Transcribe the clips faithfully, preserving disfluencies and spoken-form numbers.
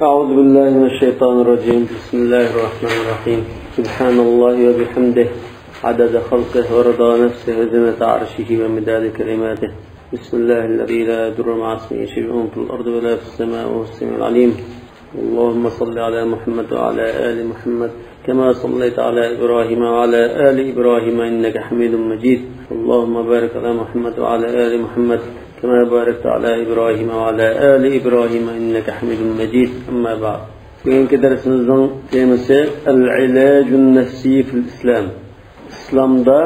أعوذ بالله من الشيطان الرجيم. بسم الله الرحمن الرحيم. سبحان الله وبحمده، عدد خلقه ورضا نفسه وزنة عرشه ومداد كلماته. بسم الله الذي لا يضر مع اسمه شيء في الأرض ولا في السماء وهو السميع العليم. اللهم صل على محمد وعلى آل محمد كما صليت على إبراهيم وعلى آل إبراهيم إنك حميد مجيد. اللهم بارك على محمد وعلى آل محمد كما باركت على إبراهيم وعلى آل إبراهيم إنك حميد مجيد. أما بعد. بۈگۈنكى دەرسىمىزنىڭ تېمىسى العلاج النفسي في الإسلام. ئىسلامدا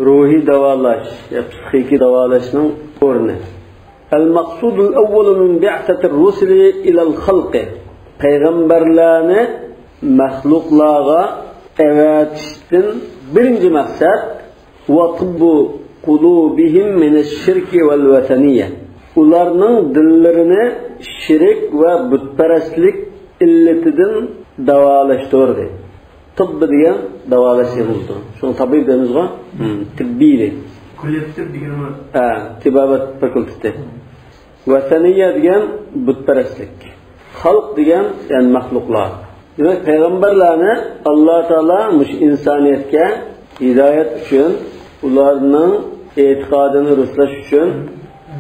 روھىي داۋالاش يا پسىخىكا داۋالاشنىڭ ئورنى. المقصود الأول من بعثة الرسل إلى الخلق. پەيغەمبەرلەرنى مەخلۇقلارغا ئەۋەتىشتىن بىرىنچى مەقسەت، وطب قلوبهم من الشرك والوثنية. ئۇلارنىڭ دىللىرىنى شىرك ۋە بۇتپەرەسلىك ئىللىتىدىن داۋالاشتۇردى. تىببى دېگەن داۋالاش دېگەن بولىدۇ. شۇڭا تابىب دەيمىزغۇ؟ ھىم، تىببىي دەيدۇ. كۇللىيەت تىب دېگەنمۇ؟ ھە، تېبابەت فاكۇلتېتى. ۋەسەنىيە دېگەن بۇتپەرەسلىك. خەلق دېگەن، يەنى مەخلۇقلار. دېمەك، پەيغەمبەرلەرنى ئاللا تائالا مۇشۇ ئىنسانىيەتكە ھىدايەت ئۈچۈن، ئۇلارنىڭ ئېتىقادىنى رۇسلاش ئۈچۈن،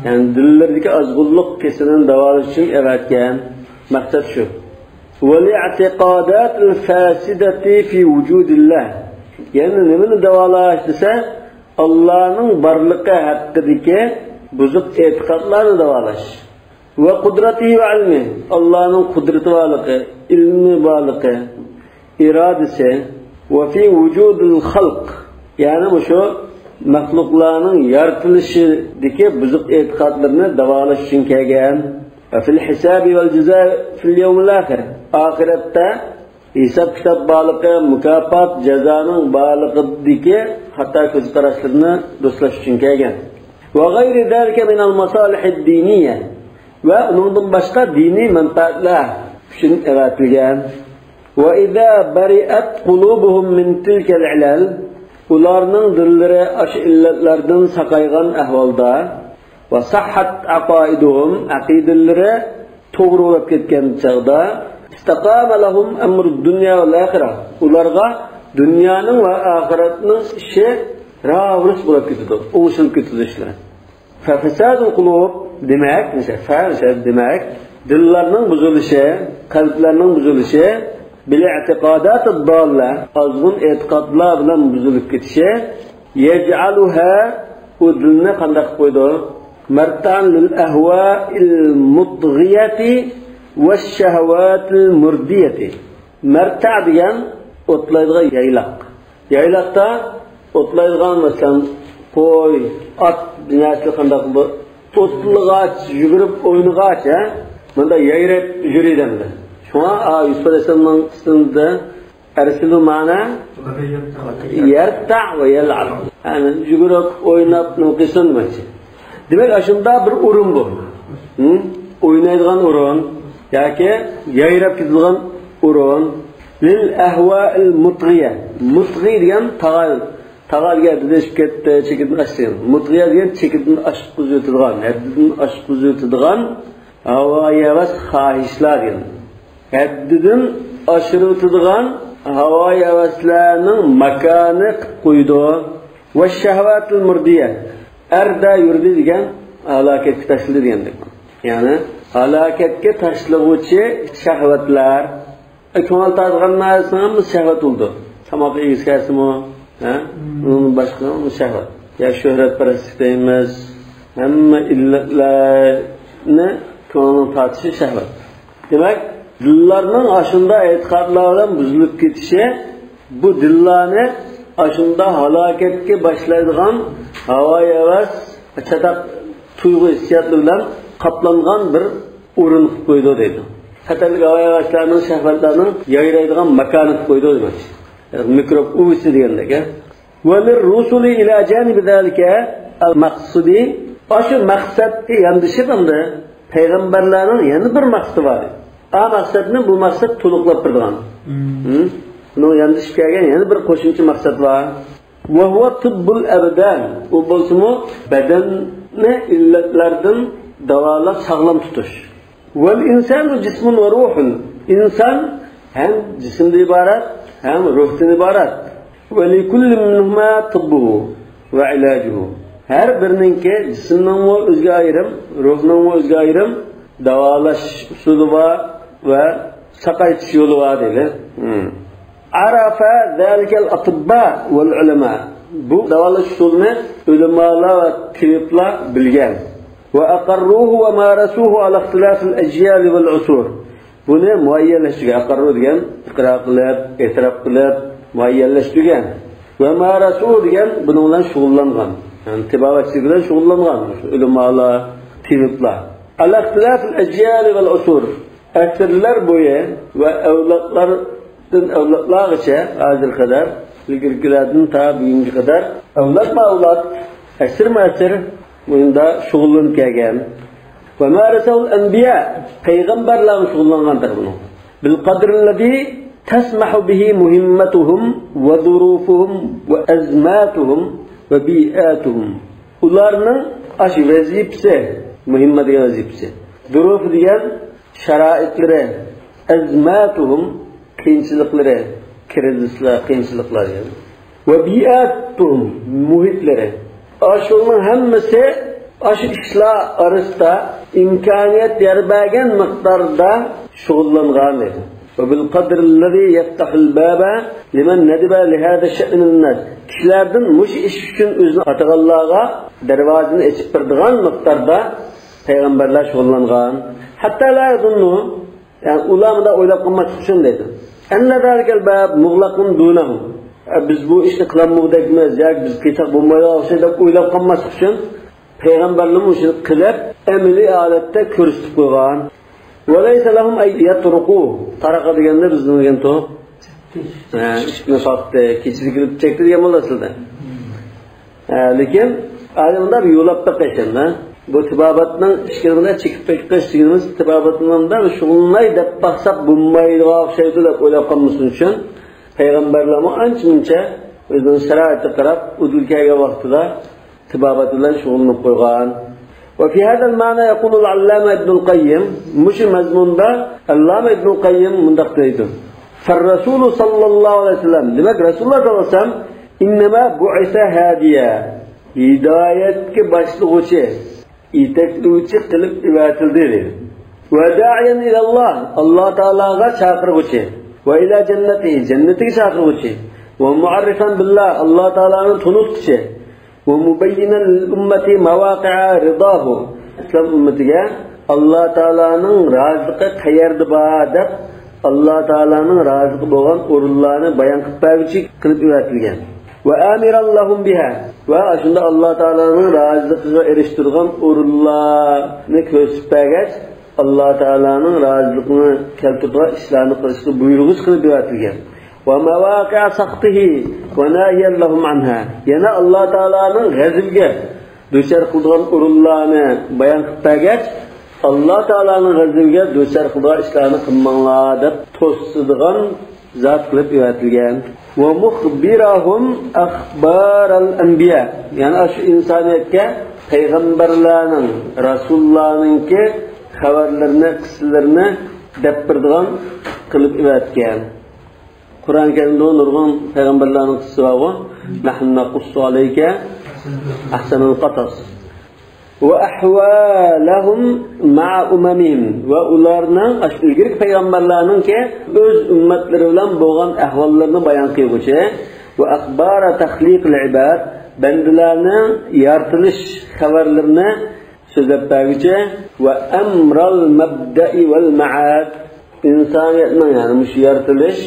يەنى دىللىرىدىكى ئازغۇنلۇق كېسىلىنى داۋالاش ئۈچۈن ئەۋەتكەن. مەقسەت شۇ. والاعتقادات الفاسدة في وجود الله. يەنى نېمىنى داۋالاش دېسە، ئاللانىڭ بارلىقى ھەققىدىكى بۇزۇق ئېتىقادلارنى داۋالاش. وقدرته وعلمه، ئاللانىڭ قۇدرىتى بارلىقى، ئىلمى بارلىقى، ئىرادىسى. وفي وجود الخلق، يەنى مۇشۇ مەخلۇقلارنىڭ يارىتىلىشىدىكى بۇزۇق ئېتىقادلىرىنى داۋالاش ئۈچۈن كەلگەن. وفي الحساب والجزاء في اليوم الآخر، ئاخىرەتتە ھېساب-كىتاب بارلىقى، مۇكاپات، جازانىڭ بارلىقىدىكى خاتا كۆز قاراشلىرىنى رۇسلاش ئۈچۈن كەلگەن. وغير ذلك من المصالح الدينية، ۋە ئۇنىڭدىن باشقا دىنىي مەنپەئەتلەر ئۈچۈن ئەۋەتىلگەن. وإذا برئت قلوبهم من تلك العلل، ئۇلارنىڭ دىللىرى ئاشۇ ئىللەتلەردىن ساقايغان ئەھۋالدا، وصحت عقائدهم، ئەقىدىلىرى توغرا بولۇپ كەتكەن چاغدا، استقام لهم أمر الدنيا والآخرة، ئۇلارغا دۇنيانىڭ ۋە ئاخىرەتنىڭ ئىشى راۋۇرۇس بولۇپ كېتىدۇ، ئوڭشىلىپ كېتىدۇ ئىشلار. ففساد القلوب، دېمەك، مىسال، فە، مىسال، دېمەك، دىللارنىڭ بۇزۇلۇشى، قەلبلەرنىڭ بۇزۇلۇشى، بالاعتقادات الضالة، ئازغۇن ئېتىقادلار بىلەن بۇزۇلۇپ كېتىشى، يجعلها، ئۇ دىلنى قانداق قىلىپ قويىدۇ؟ مرتعا للأهواء المطغية والشهوات المردية. مەرتەع دېگەن ئوتلايدىغان يايلاق. يايلاقتا ئوتلايدىغان، مەسىلەن، قوي، ئات، بىر نەرسىلەر قانداق بۇ ئوتلىغاچ، يۈگۈرۈپ ئوينىغاچ، ھە؟ مۇندا يايراپ يۈرىدۇ ئەمدى. شۇڭا، ئا، يۈسۈپ ئەلەيھىسسالامنىڭ ئىسمىدا أرسلوا معنا يرتع ويلعب. يەنى يۈگۈرۈپ، ئويناپ، نېمە قىلسۇن دېمەكچى. دېمەك، ئاشۇنداق بىر ئورۇن بۇ. ھە؟ ئوينايدىغان ئورۇن ياكى يايراپ كېتىدىغان ئورۇن. للأهواء المطغية. مۇتغىي دېگەن تاغا، تاغا دېگەن ھەددىدىن ئېشىپ كەتتى، چېكىدىن ئاشتى. مۇتغىيە دېگەن چېكىدىن ئاشقۇزۇۋېتىدىغان، ھەددىدىن ئاشقۇزۇۋېتىدىغان ھاۋا-ھەۋەس، خاھىشلار دېگەن. ھەددىدىن ئاشۇرۇۋېتىدىغان ھاۋا-ھەۋەسلەرنىڭ ماكانى قىلىپ قويىدۇ. والشهوات المردية. ئەردە يۈردى دېگەن ھالاكەتكە تاشلىدى دېگەندەك. يەنى ھالاكەتكە تاشلىغۇچى شەھۋەتلەر. ئە، كۆڭۈل تارتىدىغان نەرسىنىڭ ھەممىسى شەھۋەت بولىدۇ. تاماق يېگۈسى كەلسىمۇ، ھە؟ مم. ئۇنىڭدىن باشقا شەھۋەت. يا شۆھرەتپەرەسلىك دەيمىز. ھەممە ئىللەتلەرنى كۆڭۈلنىڭ تارتىشى شەھۋەت. دېمەك، دىللارنىڭ ئاشۇنداق ئېتىقادلار بىلەن بۇزۇلۇپ كېتىشى، بۇ دىللارنى ئاشۇنداق ھالاكەتكە باشلايدىغان ھاۋا-ھەۋەس، چاتاق تۇيغۇ ھېسسىياتلىرى بىلەن قاپلانغان بىر ئورۇن قىلىپ قويىدۇ دەيدۇ. خەتەرلىك ھاۋا-ھەۋەسلەرنىڭ، شەھۋەتلەرنىڭ يايرايدىغان ماكانى قىلىپ قويىدۇ دېمەكچى. مىكروب ئۇۋىسى دېگەندەك، ھە؟ وللرسل إلى جانب ذلك المقصد، ئاشۇ مەقسەتكە ياندىشىپ ئەمدى پەيغەمبەرلەرنىڭ يەنە بىر مەقسىتى بار. ئا مەقسەتنى بۇ مەقسەت تولۇقلاپ بېرىدىغان. مم. ھە؟ بۇنىڭغا ياندىشىپ كەلگەن يەنە بىر قوشۇمچە مەقسەت بار. وهو طب الأبدان، ئۇ بولسىمۇ بەدەننى ئىللەتلەردىن داۋالاپ ساغلام تۇتۇش. والإنسان جسم وروح. ئىنسان ھەم جىسىمدىن ئىبارەت، ھەم روھتىن ئىبارەت. ولكل منهما طبه وعلاجه. ھەر بىرىنىڭكى، جىسىمنىڭمۇ ئۆزىگە ئايرىم، روھنىڭمۇ ئۆزىگە ئايرىم داۋالاش ئۇسۇلى بار ۋە ساقايتىش يولى بار دەيدۇ. عرف ذلك الأطباء والعلماء. بۇ داۋالاش ئۇسۇلىنى ئۆلىمالار ۋە تېبىپلار بىلگەن. وأقروه ومارسوه على اختلاف الأجيال والعصور. بۇنى مۇئەييەنلەشتۈرگەن. ئەقەررۇ دېگەن ئىقرار قىلىپ، ئېتىراپ قىلىپ، مۇئەييەنلەشتۈرگەن. ۋە مارەسۇ دېگەن بۇنىڭ بىلەن شۇغۇللانغان. يەنى تېبابەتچىلىك بىلەن شۇغۇللانغان ئۆلىمالار، تېبىپلار. ئەلەختىلەفىل ئەجيالى ۋەل ئۇسۇر. ئەسىرلەر بويى ۋە ئەۋلادلاردىن ئەۋلادلارغىچە، ھازىرغا قەدەر، ئىلگىرىكىلەردىن تا بۈگۈنگە قەدەر، ئەۋلادمۇ ئەۋلاد، ئەسىرمۇ ئەسىر، بۇندا شۇغۇللىنىپ كەلگەن. ۋە مارەسەھۇل ئەنبىيا، پەيغەمبەرلەرمۇ شۇغۇللانغان تېخى بۇنىڭ. بىل قەدرىللەزى تەسمەھۇ بىھى مۇھىممەتۇھۇم ۋە زۇرۇفۇھۇم ۋە ئەزماتۇھۇم ۋە بىئاتۇھۇم. ئۇلارنىڭ ئاشۇ ۋەزىپىسى، مۇھىممە دېگەن ۋەزىپىسى، زۇرۇفى دېگەن شارائىتلىرى، ئەزماتۇھۇم، قىيىنچىلىقلىرى، كىرىزىسلار، قىيىنچىلىقلار دېگەن. ۋە بىئاتۇھۇم، مۇھىتلىرى. ئاشۇنىڭ ھەممىسى ئاشۇ ئىشلار ئارىسىدا ئىمكانىيەت يار بەرگەن مىقداردا شۇغۇللانغان دەيدۇ. ۋە بىل قەدرىللەزى يەفتەھۇل بابە لىمەن نەدىبە لىھازا شەئنىن ناس. كىشىلەردىن مۇشۇ ئىش ئۈچۈن ئۆزىنى ئاتىغانلارغا دەرۋازىنى ئېچىپ بېرىدىغان مىقداردا پەيغەمبەرلەر شۇغۇللانغان. ھەتتا لا يەزۇننۇ، يەنى ئۇلار مۇنداق ئويلاپ قالماسلىق ئۈچۈن دەيدۇ. ئەننە زالىكەل باب مۇغلەقۇن دۇنەھۇم. ئە، بىز بۇ ئىشنى قىلالمىغۇدەكمىز ياكى بىز قىلساق بولمايدىغان ئوخشايدۇ دەپ ئويلاپ قالماسلىق ئۈچۈن پەيغەمبەرلىرىمۇ شۇنى قىلىپ، ئەمەلىي ھالەتتە كۆرسىتىپ قويغان. ۋە لەيسە لەھۇم ئەن يەترۇقۇ. تەرەقە دېگەندە بىز نېمە دېگەن توق؟ ھە، ئىشىكنى قاقتى، كېچىدە كېلىپ چەكتى دېگەن بولىدۇ ئەسلىدە. ھە، لېكىن ئادەمدە بىر يوللاپ بېقىش ئەمدى. بۇ تېبابەتنىڭ ئىشىكىنى چېكىپ بېقىش دېگىنىمىز تېبابەتنىڭ بىر شۇغۇللاي دەپ باقساق بولمايدىغان ئوخشايدۇ دەپ ئويلاپ قالمىسۇن ئۈچۈن پەيغەمبەرلەرمۇ ئانچە-مۇنچە ئۆزىنىڭ شارائىتىغا قاراپ ئۇدۇل كەلگەن ۋاقتىدا تېبابەت بىلەن شۇغۇللىنىپ قويغان. وفي هذا المعنى يقول العلامة ابن القيم، مۇشۇ مەزمۇندا ئەللامە ئىبنۇل قەييىم مۇنداق دەيدۇ: فالرسول صلى الله عليه وسلم، دېمەك، رەسۇلۇللاھ سەللەللاھۇ ئەلەيھى ۋەسەللەم، إنما بعث هاديا، ھىدايەتكە باشلىغۇچى، يېتەكلىگۈچى قىلىپ ئەۋەتىلدى دەيدۇ. وداعيا إلى الله، ئاللا تائالاغا چاقىرغۇچى، وإلى جنته، جەننىتىگە چاقىرغۇچى، ومعرفا بالله، ئاللا تائالانى تونۇتقۇچى، ومبينا للأمة مواقع رضاه، ئىسلام ئۈممىتىگە ئاللا تائالانىڭ رازىلىقى قەيەردە بار دەپ، ئاللا تائالانىڭ رازىلىقى بولغان ئورۇنلارنى بايان قىلىپ بەرگۈچى قىلىپ ئەۋەتىلگەن. وآمرا لهم بها، ۋە شۇنداق ئاللا تائالانىڭ رازىلىقىغا ئېرىشتۈرىدىغان ئورۇنلارنى كۆرسىتىپ بەرگەچ، ئاللا تائالانىڭ رازىلىقىنى كەلتۈرىدىغان ئىشلارنى قىلىشقا بۇيرۇغۇچ قىلىپ ئەۋەتىلگەن. ومواقع سخطه وناهيا لهم عنها، يەنە ئاللا تائالانىڭ غەزىپىگە دۇچار قىلىدىغان ئورۇنلارنى بايان قىلىپ بەرگەچ، ئاللا تائالانىڭ غەزىپىگە دۇچار قىلىدىغان ئىشلارنى قىلماڭلار دەپ توسىدىغان زات قىلىپ ئەۋەتىلگەن. ومخبرهم أخبار الأنبياء، يەنى شۇ ئىنسانىيەتكە پەيغەمبەرلەرنىڭ، رەسۇللارنىڭكى خەۋەرلىرىنى، قىسسىلىرىنى دەپ بېرىدىغان قىلىپ ئەۋەتكەن. قۇرئان كەرىمدە نۇرغۇن پەيغەمبەرلەرنىڭ قىسسىسى بارغۇ. نحن نقص عليك أحسن القصص. وأحوالهم مع أممهم، ۋە ئۇلارنىڭ، ئاشۇ ئىلگىرىكى پەيغەمبەرلەرنىڭكى ئۆز ئۈممەتلىرى بىلەن بولغان ئەھۋاللىرىنى بايان قىلغۇچى، وأخبار تخليق العباد، بەندىلەرنىڭ يارىتىلىش خەۋەرلىرىنى سۆزلەپ بەرگۈچى، وأمر المبدأ والمعاد، ئىنسانىيەتنىڭ، يەنى مۇشۇ يارىتىلىش،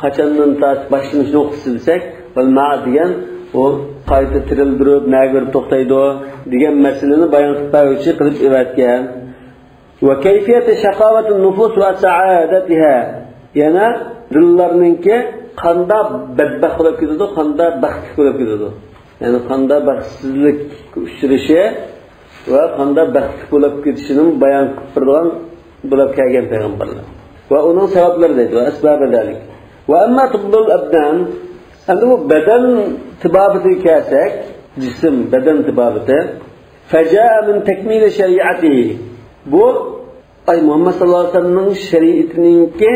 قاچاندىن تارتىپ باشلىنىش نۇقتىسى دېسەك، ۋەل مەئاد دېگەن ئۇ قايتا تىرىلدۈرۈپ، نەگە بېرىپ توختايدۇ دېگەن مەسىلىنى بايان قىلىپ بەرگۈچى قىلىپ ئەۋەتكەن. وكيفية شقاوة النفوس وسعادتها، يەنە دىللارنىڭكى قاندا بەتبەخت بولۇپ كېتىدۇ، قاندا بەختلىك بولۇپ كېتىدۇ. يەنى قاندا بەختسىزلىككە ئۇچرىشى ۋە قاندا بەختلىك بولۇپ كېتىشىنى بايان قىلىپ بېرىدىغان بولۇپ كەلگەن پەيغەمبەرلەر. ۋە ئۇنىڭ سەۋەبلىرى دەيدۇ، ۋە ئەسبابى زالىك. ۋە ئەمما تىببۇل ئەبدان، ئەمدى بۇ بەدەن تېبابىتىگە كەلسەك، جىسىم، بەدەن تېبابىتى، فجاء من تكميل شريعته، بۇ ئاي مۇھەممەد ساللاللاھۇ ئەلەيھى ۋەسەللەمنىڭ شەرىئىتىنىڭكى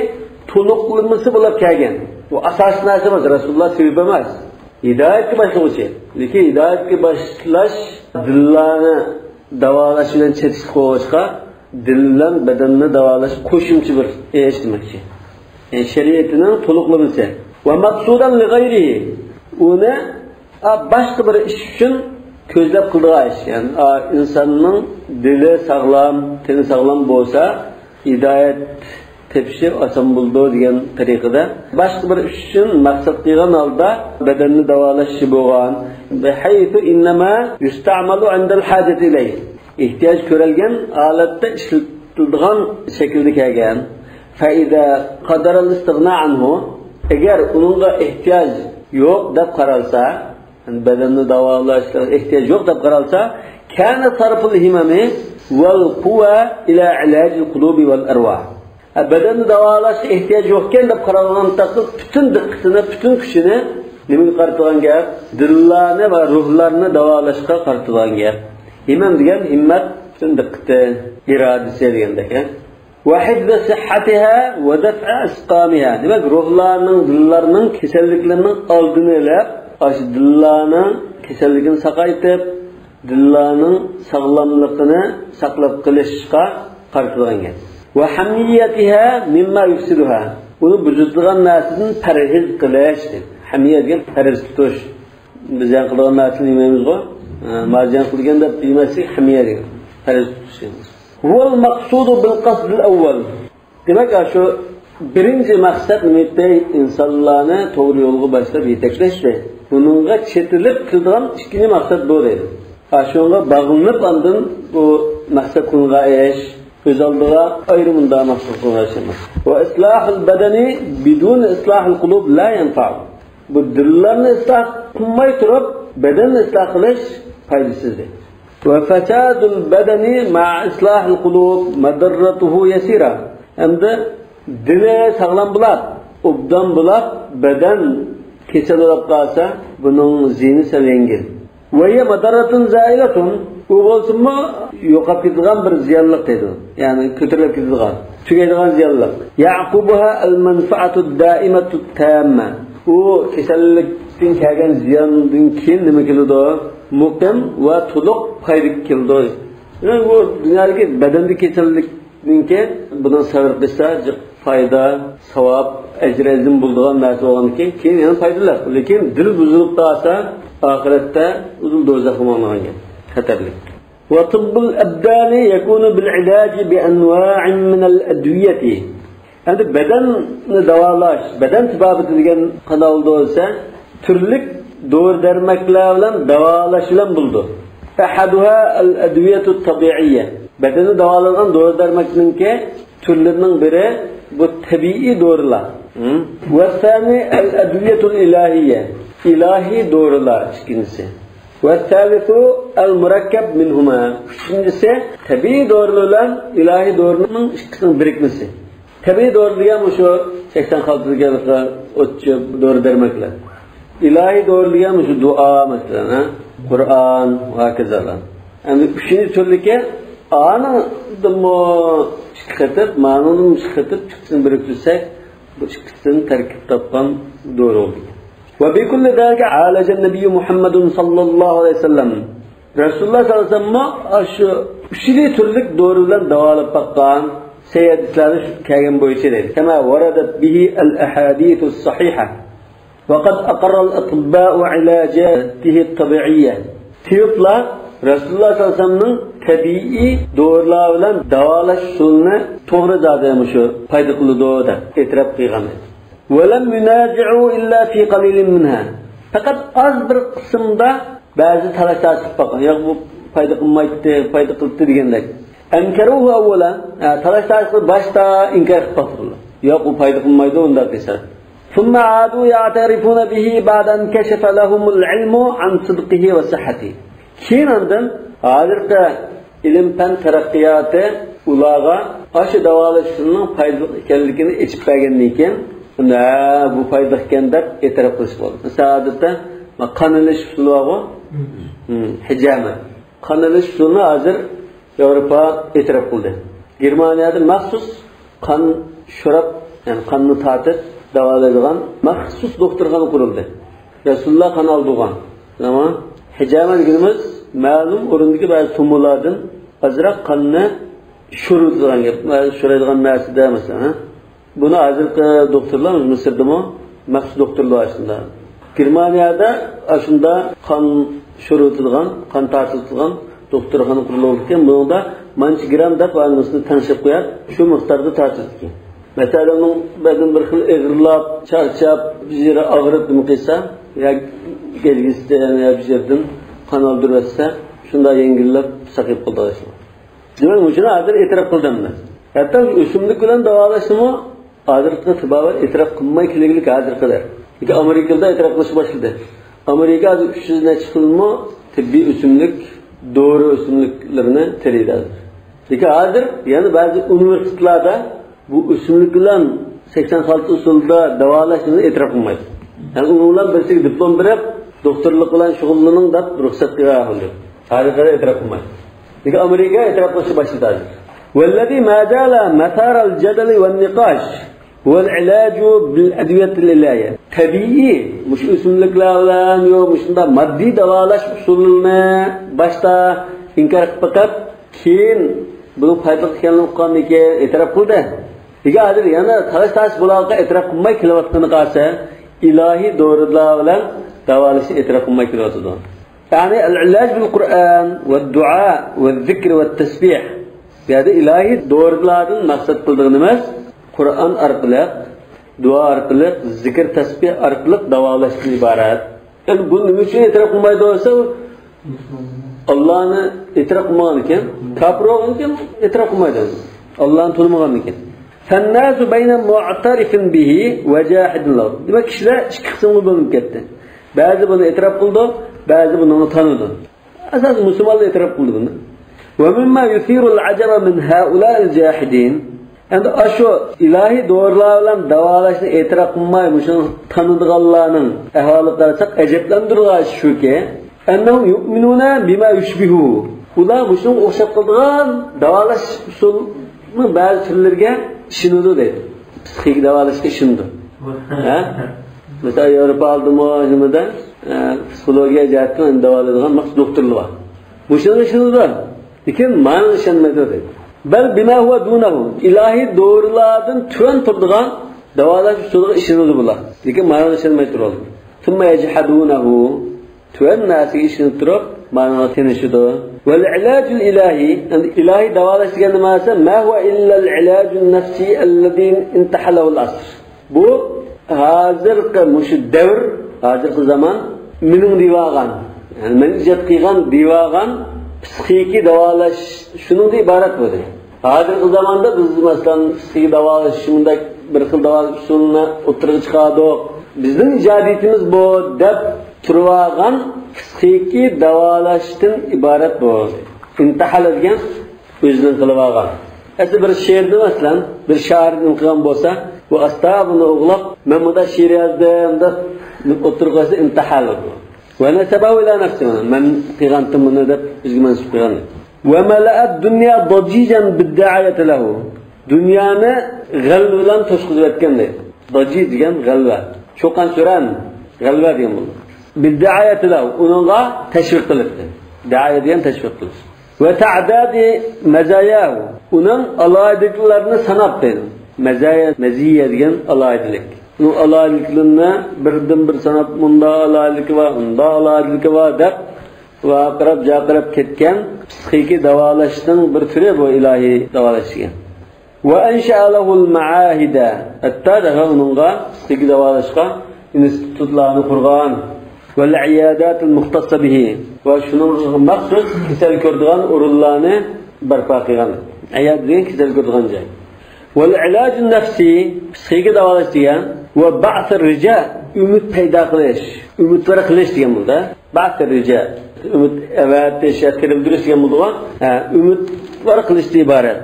تولۇقلىمىسى بولۇپ كەلگەن. بۇ ئاساسىي نەرسە ئەمەس، رەسۇلۇللا سېۋەب ئەمەس. ھىدايەتكە باشلىغۇچى. لېكىن ھىدايەتكە باشلاش دىللارنى داۋالاش بىلەن چېتىشلىق بولغاچقا، دىل بىلەن بەدەننى داۋالاش قوشۇمچە بىر ئىش دېمەكچى. يەنى شەرىئىتىنىڭ تولۇقلىمىسى. ۋە مەقسۇدەن لىغەيرىھى. ئۇنى، ئا، باشقا بىر ئىش ئۈچۈن كۆزلەپ قىلىدىغان ئىش. يەنى، ئا، ئىنساننىڭ دىلى ساغلام، تېنى ساغلام بولسا، ھىدايەت تېپىشى ئاسان بولىدۇ دېگەن تەرىقىدە. باشقا بىر ئىش ئۈچۈن مەقسەت قىلغان ھالدا بەدەننى داۋالاشچى بولغان. بىھەيسۇ ئىننەما يۇستەئمەلۇ ئىندەل ھاجەتى ئىلەيھ. ئېھتىياج كۆرۈلگەن ھالەتتە ئىشلىتىلىدىغان شەكىلدە كەلگەن. فەئىزا قەدەرەل ئىستىغنا ئەنھۇ. ئەگەر ئۇنىڭغا ئېھتىياج يوق دەپ قارالسا، بەدەننى داۋالاشقا ئېھتىياج يوق دەپ قارالسا، كان سەرفۇل ھىمەمى ۋەل قۇۋە ئىلە ئىلاجىل قۇلۇبى ۋەل ئەرۋاھ. ھە، بەدەننى داۋالاشقا ئېھتىياج يوقكەن دەپ قارالغان تەقدىردە پۈتۈن دىققىتىنى، پۈتۈن كۈچىنى نېمىگە قارىتىدىغان گەپ؟ دىللارنى ۋە روھلارنى داۋالاشقا قارىتىدىغان گەپ. ھىمەم دېگەن ھىممەت، پۈتۈن دىققىتى، ئىرادىسى دېگەندەك، ھە؟ ۋە ھىفزى سىھھەتىھا ۋە دەفئە ئەسقامىھا. دېمەك، روھلارنىڭ، دىللارنىڭ كېسەللىكلىرىنىڭ ئالدىنى ئېلىپ، ئاشۇ دىللارنىڭ كېسەللىكىنى ساقايتىپ، دىللارنىڭ ساغلاملىقىنى ساقلاپ قېلىشقا قارىتىلغان گەپ. ۋە ھەمىيەتىھا مىمما يۇفسىدۇھا. ئۇنى بۇزىدىغان نەرسىدىن پەرھىز قىلىش. ھەمىيە دېگەن پەرھىز تۇتۇش. بىز زىيان قىلىدىغان نەرسىنى يېمەيمىزغۇ. ئە، ما زىيان قىلىدىكەن دەپ يېمەسلىك ھەمىيە دېگەن. پەرھىز تۇتۇش. ھۇۋەل مەقسۇدۇ بىل قەسدىل ئەۋۋەل. دېمەك، شۇ بىرىنچى مەقسەت نېمە؟ ئىنسانلارنى توغرا يولغا باشلاپ يېتەكلەشتى. بۇنىڭغا چېتىلىپ كېلىدىغان ئىككىنچى مەقسەت بۇ دەيدۇ. ھە، شۇنىڭغا باغلىنىپ ئاندىن بۇ مەقسەت قىلغان ئىش، ئۆز ئالدىغا ئايرىم مۇنداق مەقسەت قىلغان ئىش ئەمەس. ۋە ئىسلاھۇل بەدەنى بىدۇنى ئىسلاھىل قۇلۇب لا يەنفەئۇ. بۇ دىللارنى ئىسلاھ قىلماي تۇرۇپ، بەدەننى ئىسلاھ قىلىش پايدىسىز دەيدۇ. ۋە فەسادۇل بەدەنى مەئە ئىسلاھىل قۇلۇب مەدەررەتۇھۇ يەسىرە. ھەمدە دىلى ساغلام بولاپ، ئوبدان بولاپ، بەدەن كېسەل بولاپ قالسا، بۇنىڭ زىيىنى سەل يەڭگىل. ۋە ھىيە مەدەررەتۇن زائىلەتۇن. ئۇ بولسىمۇ يوقاپ كېتىدىغان بىر زىيانلىق دەيدۇ. يەنى كۆتۈرۈلۈپ كېتىدىغان، تۈگەيدىغان زىيانلىق. يەئقۇبۇھا ئەل مەنفەئەتۇد دائىمەتۇت تاممە. ئۇ كېسەللىكتىن كەلگەن زىياندىن كېيىن نېمە كېلىدۇ؟ مۇقىم ۋە تولۇق پايدا كېلىدۇ. يەنى بۇ دۇنيادىكى بەدەندىكى كېسەللىكنىڭكى بۇنىڭ سەۋر قىلسا جىق پايدا، ساۋاب، ئەجرى ئەزىم بولىدىغان نەرسە بولغاندىكىن، كېيىن يەنە پايدىلىق. لېكىن دىل بۇزۇلۇپ قالسا، ئاخىرەتتە ئۇزۇن دوزاخقا ماڭىدىغان گەپ. خەتەرلىك. ۋە تىببۇل ئەبدانى يەكۇنۇ بىل ئىلاجى بى ئەنۋائىن مىنەل ئەدۋىيەتى. ئەمدى بەدەننى داۋالاش، بەدەن تېبابىتى دېگەن قانداق بولىدۇ دېسە، تۈرلۈك دورا-دەرمەكلەر بىلەن داۋالاش بىلەن بولىدۇ. ئەھەدۇھا ئەل ئەدۋىيەتۇت تەبىئىيە. بەدەننى داۋالايدىغان دورا-دەرمەكنىڭكى تۈرلىرىنىڭ بىرى بۇ تەبىئىي دورىلار. ھە؟ ۋەسسانى ئەل ئەدۋىيەتۇل ئىلاھىيە. ئىلاھىي دورىلار ئىككىنچىسى. ۋەسسالىسۇ ئەل مۇرەككەب مىنھۇما. ئۈچىنچىسى، تەبىئىي دورىلار بىلەن ئىلاھىي دورىنىڭ ئىككىسىنىڭ بىرىكمىسى. تەبىئىي دورا دېگەن مۇشۇ سەكسەن خالتا دېگەن ئوت چۆپ، دورا دەرمەكلەر. ئىلاھىي دورا دېگەن مۇشۇ دۇئا، مەسىلەن، ھە؟ قۇرئان ۋە ھاكازالار. ئەمدى ئۈچىنچى تۈرلۈكى ئانىڭدىنمۇ ئىككى قېتىپ، مانىڭدىنمۇ ئىككى قېتىپ ئىككىسىنى بىرىكتۈرسەك، بۇ ئىككىسىدىن تەركىب تاپقان دورا بولىدۇ. ۋە بىكۇللى زالىكە ئالەجەن نەبىييۇ مۇھەممەدۇن ساللاللاھۇ ئەلەيھى ۋەسەللەم. رەسۇلۇللا ساللاللاھۇ ئەلەيھى ۋەسەللەممۇ ئاشۇ ئۈچىلا تۈرلۈك دورا بىلەن داۋالاپ باققان. سەھىھ ھەدىسلەردە شۇ كەلگەن بويىچە دەيدۇ. كەما ۋەرەدەت بىھى ئەل ئەھادىسۇس سەھىھە. ۋە قەد ئەقەررەل ئەتىببائۇ ئىلاجەتىھىت تەبىئىيە. تېۋىپلار رەسۇلۇللا ساللاللاھۇ ئەلەيھى ۋەسەللەمنىڭ تەبىئىي دورىلار بىلەن داۋالاش ئۇسۇلىنى توغرا زادى مۇشۇ پايدا قىلىدۇ دەپ ئېتىراپ قىلغان. ۋەلەم يۇنازىئۇ ئىللا فى قەلىلىن مىنھا. پەقەت ئاز بىر قىسىمدا بەزى تالاش-تارتىش قىلىپ باققان. ياق، بۇ پايدا قىلمايتتى، پايدا قىلدى دېگەندەك. ئەنكەرۇھۇ ئەۋۋەلەن. ھە، تالاش-تارتىش قىلىپ باشتا ئىنكار قىلىپ باققان. ياق، ئۇ پايدا قىلمايدۇ ئۇنداق دېسە. ثم عادوا يعترفون به بعد أن كشف لهم العلم عن صدقه وصحته. كېيىن ئاندىن ھازىرقى ئىلىم-پەن تەرەققىياتى ئۇلارغا ئاشۇ داۋالاش ئۇسۇلىنىڭ پايدىلىق ئىكەنلىكىنى ئېچىپ بەرگەندىن كېيىن، ھە، بۇ پايدىلىق ئىكەن دەپ ئېتىراپ قىلىشقا بولىدۇ. مىسال، ئادەتتە قان ئېلىش ئۇسۇلى بارغۇ؟ ھىم، ھىجامە. قان ئېلىش ئۇسۇلىنى ھازىر ياۋروپا ئېتىراپ قىلدى. گېرمانىيەدە مەخسۇس قان شوراپ، يەنى قاننى تارتىپ داۋالايدىغان مەخسۇس دوختۇرخانا قۇرۇلدى. رەسۇلۇللا قان ئالدۇرغان. ئەمما ھىجامە دېگىنىمىز مەلۇم ئورۇندىكى بەزى تومۇرلاردىن ئازراق قاننى شورىتىدىغان گەپ، شورايدىغان نەرسىدە، مەسىلەن، ھە؟ بۇنى ھازىرقى دوختۇرلار مىسىردىمۇ مەخسۇس دوختۇرلار ئاشۇنداق. گېرمانىيەدە ئاشۇنداق قان شورىتىدىغان، قان تارتىدىغان دوختۇرخانا قۇرۇلغان ئىكەن. بۇنىڭدا مانچە گرام دەپ ھەممىسىنى تەڭشەپ قويۇپ، شۇ مىقداردا تارتىدىكەن. مەسىلەن، بەزەن بىر خىل ئېغىرلاپ، چارچاپ، بىر يېرى ئاغرىپ نېمە قىلسا، يا گەجگىسىدىن يا بىر يەردىن قان ئالدۇرۇۋەتسە، شۇنداق يەڭگىللەپ ساقىيىپ قالىدىغان ئىش بار. دېمەك، مۇشۇنى ھازىر ئېتىراپ قىلدىم مەن. ھەتتا ئۆسۈملۈك بىلەن داۋالاشنىمۇ ھازىرقى تېبابەت ئېتىراپ قىلماي كېلىگلىك ھازىرقىدەك. لېكىن ئامېرىكىدا ئېتىراپ قىلىشقا باشلىدى. ئامېرىكا ھازىر ئۈچ يۈز نەچچە خىلمۇ تېببىي ئۆسۈملۈك، دورا ئۆسۈملۈكلىرىنى تېرىيدۇ ھازىر. لېكىن ھازىر يەنە بەزى ئۇنىۋېرسىتېتلاردا بۇ ئۆسۈملۈك بىلەن سەكسەن خالتا ئۇسۇلىدا داۋالاشنى ئېتىراپ قىلمايدۇ. يەنى ئۇنىڭ بىلەن بىرسىگە دىپلوم بېرىپ، دوختۇرلۇق بىلەن شۇغۇللىنىڭ دەپ رۇخسەت قىلغان ھالدا. ھازىرغىچە ئېتىراپ قىلمايدۇ. لېكىن ئامېرىكا ئېتىراپ قىلىشقا باشلىدى ھازىر. والذي ما زال مثار الجدل والنقاش هو العلاج بالأدوية الإلهية. تەبىئىي، مۇشۇ ئۆسۈملۈكلەر بىلەن، يو، مۇشۇنداق ماددىي داۋالاش ئۇسۇلىنى باشتا ئىنكار قىلىپ بېقىپ، كېيىن بۇنىڭ پايدىلىق ئىكەنلىكىنى ئۇققاندىن كېيىن ئېتىراپ قىلدى. لېكىن ھازىر يەنە تالاش-تارتىش بولغانلىققا ئېتىراپ قىلماي كېلىۋاتقىنىغا قارىسا، ئىلاھىي دورىلار بىلەن داۋالاشنى ئېتىراپ قىلماي كېلىۋاتىدۇ. يەنى العلاج بالقرآن والدعاء والذكر والتسبيح. بۇ يەردە ئىلاھىي دورىلاردىن مەقسەت قىلىدىغىنىمىز قۇرئان ئارقىلىق، دۇئا ئارقىلىق، زىكىر تەسبىھ ئارقىلىق داۋالاشتىن ئىبارەت. يەنى بۇ نېمە ئۈچۈن ئېتىراپ قىلمايدۇ دېسە، ئاللانى ئېتىراپ قىلمىغان ئىكەن، كاپىر بولغان ئىكەن، ئېتىراپ قىلمايدۇ. ئاللانى تونۇمىغان ئىكەن. فالناس بين معترف به وجاحد له. دېمەك، كىشىلەر ئىككى قىسىمغا بۆلۈنۈپ كەتتى. بەزى بۇنى ئېتىراپ قىلىدۇ، بەزى بۇنىڭغا تانىدۇ. ئاساسەن مۇسۇلمانلار ئېتىراپ قىلدى بۇنى. ومما يثير العجب من هؤلاء الجاحدين. ئەمدى ئاشۇ ئىلاھىي دورىلار بىلەن داۋالاشنى ئېتىراپ قىلماي، مۇشۇنى تانىدىغانلارنىڭ ئەھۋالىغا قارىساق، ئەجەبلەندۈرىدىغان ئىش شۇكى، أنهم يؤمنون بما يشبهه. ئۇلار مۇشۇنىڭغا ئوخشاپ قالىدىغان داۋالاش ئۇسۇلىنىڭ بەزى تۈرلىرىگە ئىشىنىدۇ دەيدۇ. پسىخىك داۋالاشقا ئىشىنىدۇ. ھە؟ مىسال، ياۋروپا ئالدىمۇ نېمىدە، ئە، پسىخولوگىيە جەھەتتىن داۋالايدىغان مەخسۇس دوختۇرلار بار. مۇشۇنىڭغا ئىشىنىدۇ. لېكىن مانا ئىشەنمەيدۇ دەيدۇ. بەل بىما ھۇۋە دۇنەھۇ. ئىلاھىي دورىلاردىن تۆۋەن تۇرىدىغان داۋالاش ئۇسۇلىغا ئىشىنىدۇ بۇلار. لېكىن مانا ئىشەنمەي تۇرىدۇ. ثم يجحدونه. تۆۋەن نەرسىگە ئىشىنىپ تۇرۇپ، مانىغا تىنىشىدۇ. والعلاج الإلهي، ئەمدى ئىلاھىي داۋالاش دېگەن نېمە دېسە، ما هو إلا العلاج النفسي الذي انتحله العصر. بۇ ھازىرقى مۇشۇ دەۋر، ھازىرقى زامان مېنىڭ دېۋاغان، يەنى مەن ئىجاد قىلغان دېۋاغان پسىخىكىي داۋالاش شۇنىڭدىن ئىبارەت بولدى. ھازىرقى زاماندا بىز، مەسىلەن، پسىخىكىي داۋالاش، شۇنداق بىر خىل داۋالاش ئۇسۇلىنى ئوتتۇرىغا چىقاردۇق. بىزنىڭ ئىجادىيىتىمىز بۇ دەپ تۇرۇۋالغان پسىخىكىي داۋالاشتىن ئىبارەت بۇ. ئىنتىھالە دېگەن ئۆزىنىڭ قىلىۋالغان. ئەسلى بىر شېئىرنى، مەسىلەن، بىر شائىر نېمە قىلغان بولسا، بۇ ئاستا بۇنى ئوغلاپ، مەن مۇنداق شېئىر يازدىم دەپ ئوتتۇرىغا قويسا، ئىنتىھالە بۇ. ونسبه إلى نفسه، مەن قىلغانتىم بۇنى دەپ ئۆزىگە مەنسۇپ قىلغان. وملأ الدنيا ضجيجا بالدعاية له. دۇنيانى غەلۋە بىلەن توشقۇزۇۋەتكەن دەيدۇ. ضجيج دېگەن غەلۋە. چۇقان-سۈرەن غەلۋە دېگەن بولىدۇ. بالدعاية له، ئۇنىڭغا تەشۋىق قىلىپتۇ. دائىيە دېگەن تەشۋىق قىلىش. وتعداد مزاياه، ئۇنىڭ ئالاھىدىلىكلىرىنى ساناپ دەيدۇ. مەزايا، مەزىيە دېگەن ئالاھىدىلىك. ئۇنىڭ ئالاھىدىلىكلىرىنى بىردىن بىر ساناپ، مۇنداق ئالاھىدىلىكى بار، ئۇنداق ئالاھىدىلىكى بار دەپ، ۋارقىراپ، جارقىراپ كەتكەن پسىخىكىي داۋالاشنىڭ بىر تۈرى بۇ ئىلاھىي داۋالاش دېگەن. وأنشأ له المعاهد، ھەتتا دەرھال ئۇنىڭغا پسىخىكىي داۋالاشقا ئىنستىتۇتلارنى قۇرغان. والعيادات المختصة به، ۋە شۇنىڭغا مەخسۇس كېسەل كۆرىدىغان ئورۇنلارنى بەرپا قىلغان. ئەيادە دېگەن كېسەل كۆرىدىغان جاي. والعلاج النفسي، پسىخىكىي داۋالاش دېگەن، وبعث الرجاء، ئۈمىد پەيدا قىلىش، ئۈمىدۋار قىلىش دېگەن بولىدۇ. بعث الرجاء، ئۈمىد ئەۋەتىش يا تىرىلدۈرۈش دېگەن بولىدىغۇ. ھە، ئۈمىدۋار قىلىشتىن ئىبارەت.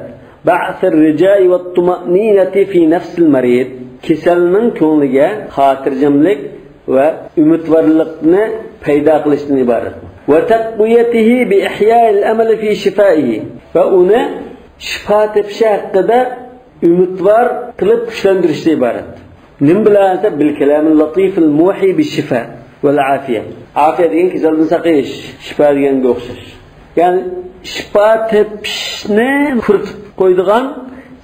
بعث الرجاء والطمأنينة في نفس المريض، كېسەلنىڭ كۆڭلىگە خاتىرجەملىك ۋە ئۈمىدۋارلىقنى پەيدا قىلىشتىن ئىبارەت. وتقويته بإحياء الأمل في شفائه، ۋە ئۇنى شىپا تېپىشى ھەققىدە ئۈمىدۋار قىلىپ كۈچلەندۈرۈشتىن ئىبارەت. نېمە بىلەن دېسە، بىل كالامىل لاتىفىل مۇھى بىششىفا ۋەل ئافىيە. ئافىيە دېگەن كېسەلدىن ساقىيىش، شىپا دېگەنگە ئوخشاش. يەنى شىپا تېپىشنى پۇرىتىپ قويىدىغان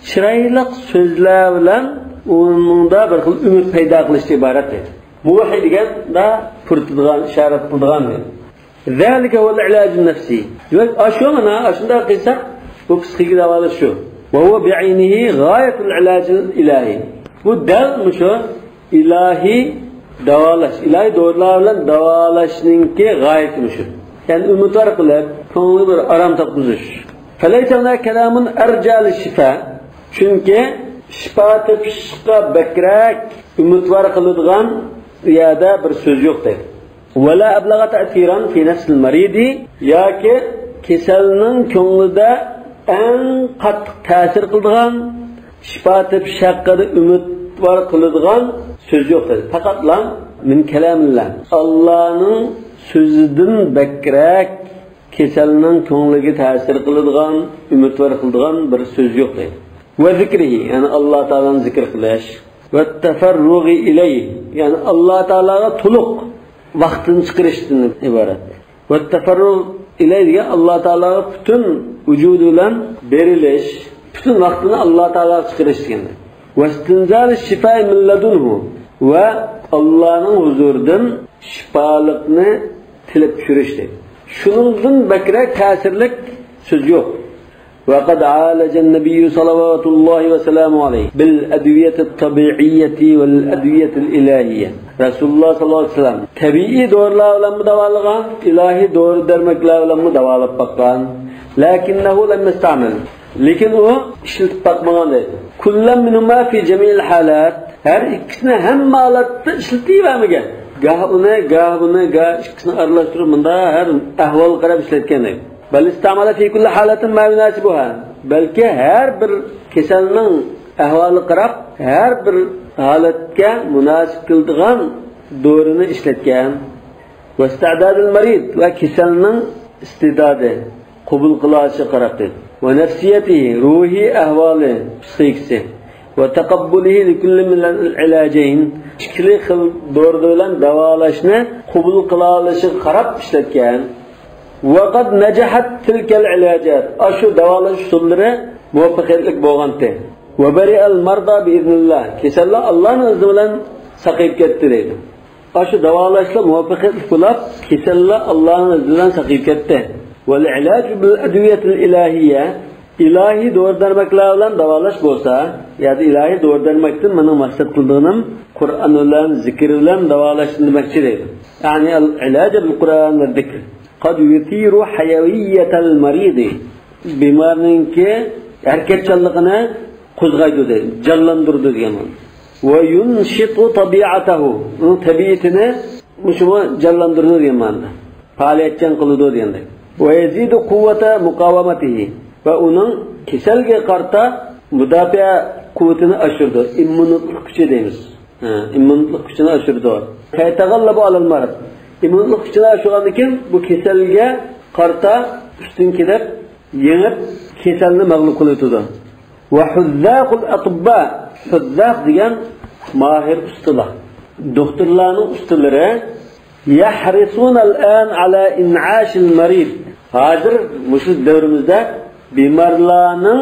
چىرايلىق سۆزلەر بىلەن ئۇنىڭدا بىر خىل ئۈمىد پەيدا قىلىشتىن ئىبارەت دەيدۇ. مۇھى دېگەن دا پۇرىتىدىغان، ئىشارەت قىلىدىغان دەيدۇ. ذلك هو العلاج النفسي. دېمەك، ئاشۇ مانا، ئاشۇنداق قىلساق، بۇ پسىخىكا داۋالاش شۇ. وهو بعينه غاية العلاج الإلهي. بۇ دەل مۇشۇ ئىلاھىي داۋالاش، ئىلاھىي دورىلار بىلەن داۋالاشنىڭكى غايىسى مۇشۇ. يەنى ئۈمىدۋار قىلىپ، كۆڭلىگە بىر ئارام تاپقۇزۇش. فليس هناك كلام أرجى للشفاء. چۈنكى شىپا تېپىشقا بەكرەك ئۈمىدۋار قىلىدىغان ئۇ يەردە بىر سۆز يوق دەيدۇ. ولا أبلغ تأثيرا في نفس المريض، ياكى كېسەلنىڭ كۆڭلىدە ئەڭ قاتتىق تەسىر قىلىدىغان، شىپا تېپىش ھەققىدە ئۈمىدۋار قىلىدىغان سۆز يوق دەيدۇ. پەقەتلا من كلام الله، ئاللانىڭ سۆزىدىن بەكرەك كېسەلنىڭ كۆڭلىگە تەسىر قىلىدىغان، ئۈمىدۋار قىلىدىغان بىر سۆز يوق دەيدۇ. وذكره، يەنى ئاللا تائالانى زىكىر قىلىش. والتفرغ إليه، يەنى ئاللا تائالاغا تولۇق ۋاقتىنى چىقىرىشتىن ئىبارەت. والتفرغ إليه دېگەن ئاللا تائالاغا پۈتۈن ۋۇجۇدى بىلەن بېرىلىش، پۈتۈن ۋاقتىنى ئاللا تائالاغا چىقىرىش دېگەن. واستنزال الشفاء من لدنه، ۋە ئاللانىڭ ھۇزۇرىدىن شىپالىقنى تىلەپ چۈشۈرۈش دەيدۇ. شۇنىڭدىن بەكرەك تەسىرلىك سۆز يوق. وقد عالج النبي صلوات الله وسلامه عليه بالأدوية الطبيعية والأدوية الإلهية. رەسۇلۇللا ساللاللاھۇ ئەلەيھى ۋەسەللەم تەبىئىي دورىلار بىلەنمۇ داۋالىغان، ئىلاھىي دورا دەرمەكلەر بىلەنمۇ داۋالاپ باققان. لكنه لم يستعمل، لېكىن ئۇ ئىشلىتىپ باقمىغان دەيدۇ. كلا منهما في جميع الحالات، ھەر ئىككىسىنى ھەممە ھالەتتە ئىشلىتىۋەرمىگەن. گاھ ئۇنى، گاھ بۇنى، گاھ ئىككىسىنى ئارىلاشتۇرۇپ، مۇنداق ھەر ئەھۋالغا قاراپ ئىشلەتكەن دەيدۇ. بل استعمل في كل حالة ما يناسبها، بەلكى ھەر بىر كېسەلنىڭ ئەھۋالىغا قاراپ، ھەر بىر ھالەتكە مۇناسىپ كېلىدىغان دورىنى ئىشلەتكەن. واستعداد المريض، ۋە كېسەلنىڭ ئىستىدادى، قوبۇل قىلىشىغا قاراپ دەيدۇ. ونفسيته، روھىي ئەھۋالى، پسىخىكىسى. وتقبله لكل من العلاجين، ئىككىلى خىل دورا بىلەن داۋالاشنى قوبۇل قىلالىشىغا قاراپ ئىشلەتكەن. وقد نجحت تلك العلاجات، ئاشۇ داۋالاش ئۇسۇللىرى مۇۋەپپەقىيەتلىك بولغانتى. وبرئ المرضى بإذن الله، كېسەللەر ئاللانىڭ ئىزنى بىلەن ساقىيىپ كەتتى دەيدۇ. ئاشۇ داۋالاشلار مۇۋەپپەقىيەتلىك بولۇپ، كېسەللەر ئاللانىڭ ئىزنى بىلەن ساقىيىپ كەتتى. والعلاج بالأدوية الإلهية، ئىلاھىي دورا دەرمەكلەر بىلەن داۋالاش بولسا، يا ئىلاھىي دورا دەرمەكتىن مېنىڭ مەقسەت قىلىدىغىنىم قۇرئان بىلەن، زىكىر بىلەن داۋالاشنى دېمەكچى دەيدۇ. يەنى العلاج بالقرآن والذكر قد يثير حيوية المريض، بىمارنىڭكى ھەرىكەتچانلىقىنى قوزغايدۇ دەيدۇ، جانلاندۇرىدۇ دېگەن مانا. وينشط طبيعته، ئۇنىڭ تەبىئىتىنى مۇشۇمۇ جانلاندۇرىدۇ دېگەن مەنىدە. پائالىيەتچان قىلىدۇ دېگەندەك. ويزيد قوة مقاومته، ۋە ئۇنىڭ كېسەلگە قارىتا مۇداپىئە قۇۋۋىتىنى ئاشۇرىدۇ. ئىممۇنلۇق كۈچى دەيمىز. ھە، ئىممۇنلۇق كۈچىنى ئاشۇرىدۇ. فيتغلب على المرض. ئىممۇنلۇق كۈچىنى ئاشۇرغاندىن كېيىن بۇ كېسەلگە قارىتا ئۈستۈن كېلىپ، يېڭىپ، كېسەلنى مەغلۇپ قىلىۋېتىدۇ. وحذاق الأطباء، ھۇززاق دېگەن ماھىر ئۇستىلار. دوختۇرلارنىڭ ئۇستىلىرى يحرصون الآن على إنعاش المريض. ھازىر مۇشۇ دەۋرىمىزدە بىمارلارنىڭ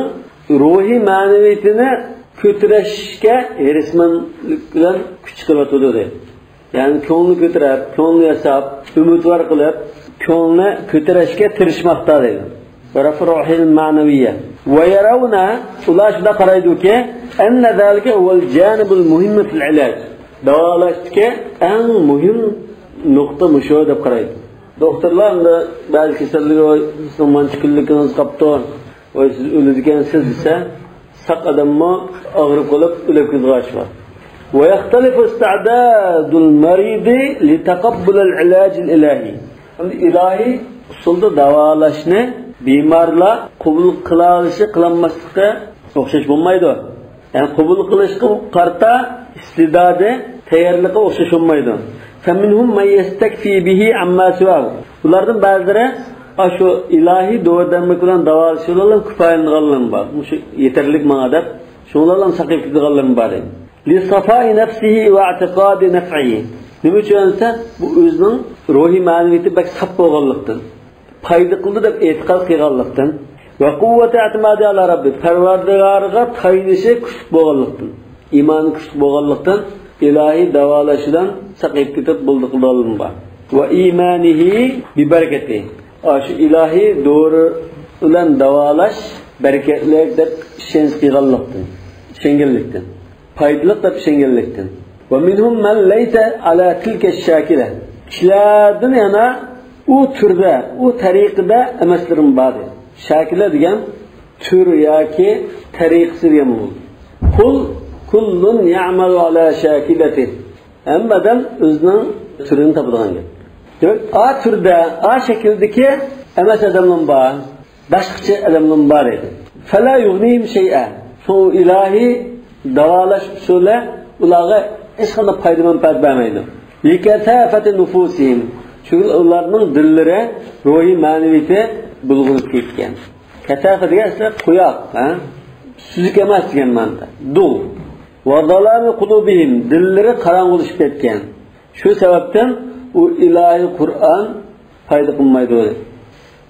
روھىي مەنىۋىيىتىنى كۆتۈرۈشكە ھېرىسمەنلىك بىلەن كۈچ چىقىرىۋاتىدۇ دەيدۇ. يەنى كۆڭلىنى كۆتۈرۈپ، كۆڭلىنى ياساپ، ئۈمىدۋار قىلىپ، كۆڭلىنى كۆتۈرۈشكە تىرىشماقتا دەيدۇ. ورفع روحه المعنوية. ويرون، ئۇلار شۇنداق قارايدۇكى، أن ذلك هو الجانب المهم في العلاج. داۋالاشتىكى ئەڭ مۇھىم نۇقتا مۇشۇ دەپ قارايدۇ. دوختۇرلار ئەمدى بەزى كېسەللەرگە، ۋاي، سىزنىڭ مانچە كۈنلۈكىڭىز قاپتۇ، ۋاي، سىز ئۆلىدىكەنسىز دېسە، ساق ئادەممۇ ئاغرىپ قېلىپ ئۆلۈپ كېتىدىغان ئىش بار. ويختلف استعداد المريض لتقبل العلاج الإلهي. ئەمدى ئىلاھىي ئۇسۇلدا داۋالاشنى بىمارلار قوبۇل قىلالىشى، قىلالماسلىقى ئوخشاش بولمايدۇ. يەنى قوبۇل قىلىشقا قارىتا ئىستىدادى، تەييارلىقى ئوخشاش بولمايدۇ. فمنهم من يستكفي به عما سواه. ئۇلاردىن بەزىلىرى ئاشۇ ئىلاھىي دورا-دەرمەك بىلەن داۋالىشىۋالغانلار كۇپايىلىنىدىغانلىرىمۇ بار. مۇشۇ يېتەرلىك ماڭا دەپ، شۇڭلارلا ساقىيىپ كېتىدىغانلىرىمۇ بار دەيدۇ. لصفاء نفسه واعتقاد نفعه. نېمە ئۈچۈن دېسە، بۇ ئۆزىنىڭ روھىي مەنىۋىيىتى بەك ساپ بولغانلىقتىن، پايدا قىلىدۇ دەپ ئېتىقاد قىلغانلىقتىن، وقوة اعتماده على ربه، پەرۋەردىگارىغا تايىنىشى كۈچلۈك بولغانلىقتىن، ئىمانى كۈچلۈك بولغانلىقتىن، ئىلاھىي داۋالاشتىن ساقىيىپ كېتىپ بولىدىغانلىرىمۇ بار. وإيمانه ببركته، ئاشۇ ئىلاھىي دورا بىلەن داۋالاش بەرىكەتلىك دەپ ئىشەنچ قىلغانلىقتىن، ئىشەنگەنلىكتىن، پايدىلىق دەپ ئىشەنگەنلىكتىن. ومنهم من ليس على تلك الشاكلة. كىشىلەردىن يەنە ئۇ تۈردە، ئۇ تەرىقىدە ئەمەسلىرىمۇ بار دەيدۇ. شاكىلە دېگەن تۈر ياكى تەرىقىسى دېگەن بولىدۇ. قل كل يعمل على شاكلته. ھەممە ئادەم ئۆزىنىڭ تۈرىنى تاپىدىغان گەپ. دېمەك، ئا تۈردە، ئا شەكىلدىكى ئەمەس ئادەملەرمۇ بار، باشقىچە ئادەملەرمۇ بار دەيدۇ. فلا يغنيهم شيئا. شۇ ئىلاھىي داۋالاش ئۇسۇلى ئۇلارغا ھېچقانداق پايدا مەنپەئەت بەرمەيدۇ. لكثافة نفوسهم. چۈنكى ئۇلارنىڭ دىللىرى، روھىي مەنىۋىيىتى بۇلغىنىپ كەتكەن. كەسافە دېگەن ئەسلى قۇياق، ھە؟ سۈزۈك ئەمەس دېگەن مەنىدە. دۇغ. وظلام قلوبهم، دىللىرى قاراڭغۇلىشىپ كەتكەن. شۇ سەۋەبتىن ئۇ ئىلاھىي قۇرئان پايدا قىلمايدۇ.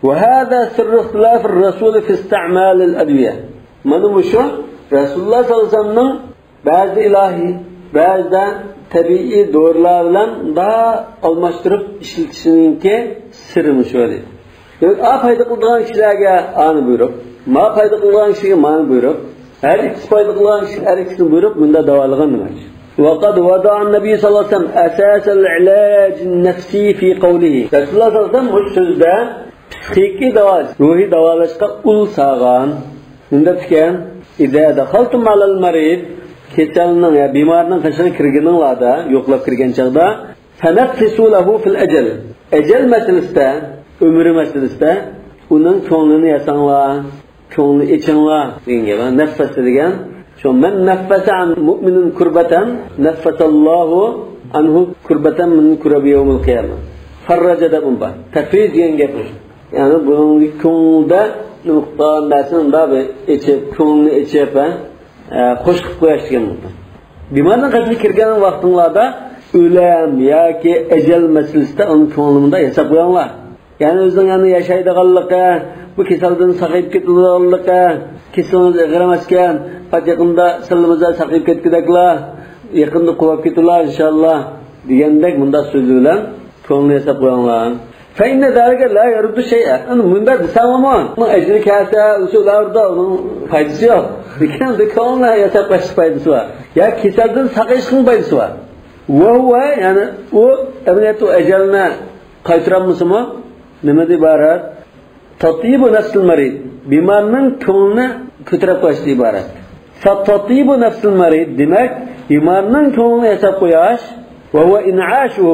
وهذا سر اختلاف الرسول في استعمال الأدوية. مانا مۇشۇ رەسۇلۇللاھ سەللەللاھۇ ئەلەيھى ۋەسەللەمنىڭ بەزىدە ئىلاھىي، بەزىدە تەبىئىي دورىلار بىلەن مۇنداق ئالماشتۇرۇپ ئىشلىتىشىنىڭكى سىرى مۇشۇ دەيدۇ. دېمەك، ئا پايدا قىلىدىغان كىشىلەرگە ئانى بۇيرۇق، ما پايدا قىلىدىغان كىشىگە مانى بۇيرۇق. ھەر ئىككىسى پايدا قىلىدىغان كىشىگە ھەر ئىككىسىنى بۇيرۇپ، مۇنداق داۋالىغان دېمەكچى. وقد وضع النبي صلى الله عليه وسلم أساس العلاج النفسي في قوله. رەسۇلۇللاھ سەللەللاھۇ ئەلەيھى ۋەسەللەم مۇشۇ سۆزدە پسىخىكىي داۋالاش، روھىي داۋالاشقا ئۇل سالغان. نېمە دەپتىكەن؟ إذا دخلتم على المريض، كېسەلنىڭ يا بىمارنىڭ قېشىغا كىرگىنىڭلاردا، يوقلاپ كىرگەن چاغدا، فنفسوا له في الأجل. ئەجەل مەسىلىسىدە، ئۆمرى مەسىلىسىدە ئۇنىڭ كۆڭلىنى ياساڭلار، كۆڭلىنى ئېچىڭلار دېگەن گەپ. نەففەسە دېگەن شۇ، من نفس عن مؤمن كربة نفس الله عنه كربة من كرب يوم القيامة. فەررەجە دەپ بار. تەفرىج دېگەن گەپ. يەنى بۇنىڭ كۆڭلىدە نۇقتا نەرسىنى مۇنداق بىر ئېچىپ، كۆڭلىنى ئېچىپ، ھە، ئە، خوش قىلىپ قويۇش دېگەن بولىدۇ. بىمارنىڭ قېشىغا كىرگەن ۋاقتىڭلاردا ئۆلەم ياكى ئەجەل مەسىلىسىدە ئۇنىڭ كۆڭلىنى مۇنداق ياساپ قويۇڭلار. يەنى ئۆزىنىڭ يەنە ياشايدىغانلىقى، بۇ كېسەلدىن ساقىيىپ كېتىدىغانلىقى، كېسىلىڭىز ئېغىر ئەمەسكەن، پات يېقىندا سىلىمىزدا ساقىيىپ كەتكۈدەكلا، يېقىندا قۇۋاپ كېتىلا ئىنشاللا دېگەندەك مۇنداق سۆز بىلەن كۆڭلىنى ياساپ قويۇڭلار. فإن ذلك لا يرد شيئا. ئەمدى مۇنداق دېسەڭلارمۇ، ئۇنىڭ ئەجرى كەلسە، ئۆلسە ئۇلاردا ئۇنىڭ پايدىسى يوق. لېكىن ئەمدى كۆڭلىنى ياساپ قويۇشنىڭ پايدىسى بار. يا كېسەلدىن ساقىيىشنىڭ پايدىسى بار. وهو، يەنى ئۇ، ئەمەلىيەتتە ئۇ ئەجەلنى قايتۇرالمىسىمۇ، نېمىدىن ئىبارەت؟ تطيب نفس المريض، بىمارنىڭ كۆڭلىنى كۆتۈرۈپ قويۇشتىن ئىبارەت. فتطيب نفس المريض، دېمەك، بىمارنىڭ كۆڭلىنى ياساپ قويۇش، وهو إنعاشه،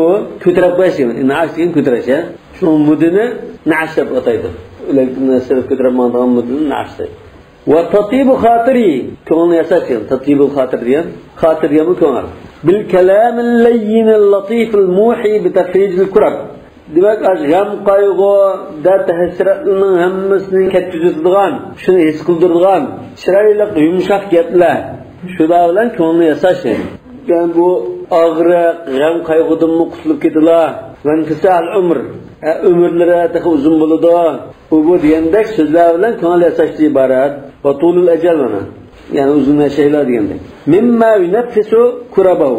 كۆتۈرۈپ قويۇش دېگەن. ئىنئاش دېگەن كۆتۈرۈش، ھە؟ شۇ مۇددىنى نەئش دەپ ئاتايدۇ. ئۆلەك نەرسىلەر كۆتۈرۈپ ماڭىدىغان مۇددىنى نەئش دەيدۇ. وتطيب خاطره، كۆڭلىنى ياساش دېگەن. تطيب الخاطر دېگەن، خاتىر دېگەنمۇ كۆڭۈل. بالكلام اللين اللطيف الموحي بتفريج الكرب. دېمەك، ئاشۇ غەم، قايغۇ، دەرد، ھەسرەتلەرنىڭ ھەممىسىنى كەتكۈزىدىغان، شۇنى ھېس قىلدۇرىدىغان چىرايلىق، يۇمشاق گەپلەر، شۇلار بىلەن كۆڭلىنى ياساش دەيدۇ. يەنى بۇ ئاغرىق، غەم، قايغۇدىنمۇ قۇتۇلۇپ كېتىلا. وانفساح العمر، ئە، ئۆمۈرلىرى تېخى ئۇزۇن بولىدۇ. ئۇ بۇ دېگەندەك سۆزلەر بىلەن كۆڭۈل ياساشتىن ئىبارەت. وطول الأجل، مانا. يەنى ئۇزۇن ياشايلا دېگەندەك. مما ينفس كربه.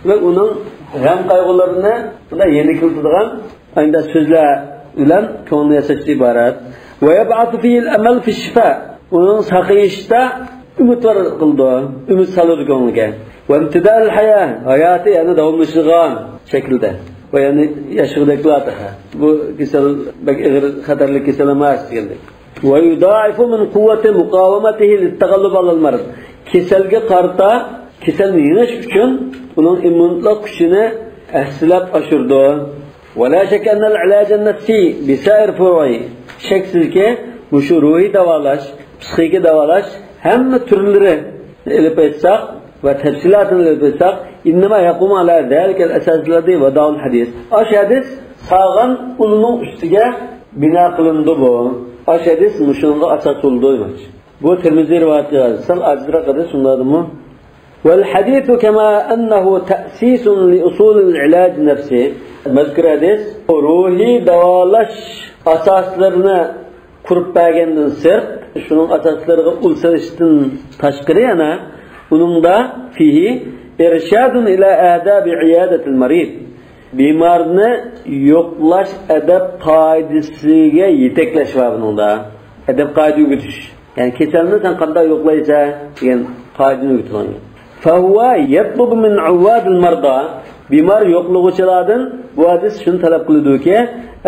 دېمەك، ئۇنىڭ غەم قايغۇلىرىنى بۇنداق يېنىكلىتىدىغان ئانداق سۆزلەر بىلەن كۆڭلىنى ياساشتىن ئىبارەت. ويبعث فيه الأمل في الشفاء. ئۇنىڭ ساقىيىشتا ئۈمىدۋار قىلىدۇ، ئۈمىد سالىدۇ كۆڭلىگە. وامتداد الحياة، ھاياتى يەنە داۋاملىشىدىغان شەكىلدە. ۋە يەنى ياشىغۇدەكلا تېخى. بۇ كېسەل بەك ئېغىر خەتەرلىك كېسەل ئەمەس دېگەندەك. ويضاعف من قوة مقاومته للتغلب على المرض. كېسەلگە قارىتا، كېسەلنى يېڭىش ئۈچۈن ئۇنىڭ ئىممۇنىتېت كۈچىنى ھەسسىلەپ ئاشۇرىدۇ. ولا شك أن العلاج النفسي بسائر فروعه. شەكسىزكى، مۇشۇ روھىي داۋالاش، پسىخىكا داۋالاش ھەممە تۈرلىرىنى ئېلىپ ئېيتساق ۋە تەپسىلاتىنى ئېلىپ ئېيتساق، إنما يقوم على ذلك الأساس الذي وضعه الحديث. ئاشۇ ھەدىس سالغان ئۇلنىڭ ئۈستىگە بىنا قىلىندى بۇ. ئاشۇ ھەدىس مۇشۇنىڭغا ئاساس بولىدۇ دېمەكچى. بۇ تىرمىزى رىۋايىتى، سەل ئاجىزراق ھەدىس، شۇنداقمۇ؟ والحديث كما أنه تأسيس لأصول العلاج النفسي. مەزكۇر ھەدىس روھىي داۋالاش ئاساسلىرىنى قۇرۇپ بەرگەندىن سىرت، شۇنىڭ ئاساسلىرىغا ئۇل سېلىشتىن تاشقىرى يەنە ئۇنىڭدا فيه إرشاد إلى آداب عيادة المريض. بىمارنى يوقلاش ئەدەپ قائىدىسىگە يېتەكلەش بار بۇنىڭدا. ئەدەپ قائىدە ئۆگىتىش. يەنى كېسەلنى سەن قانداق يوقلايسەن دېگەن قائىدىنى ئۆگىتىدىغان. فهو يطلب من عياد المرضى، بىمار يوقلىغۇچىلاردىن بۇ ھەدىس شۇنى تەلەپ قىلىدۇكى،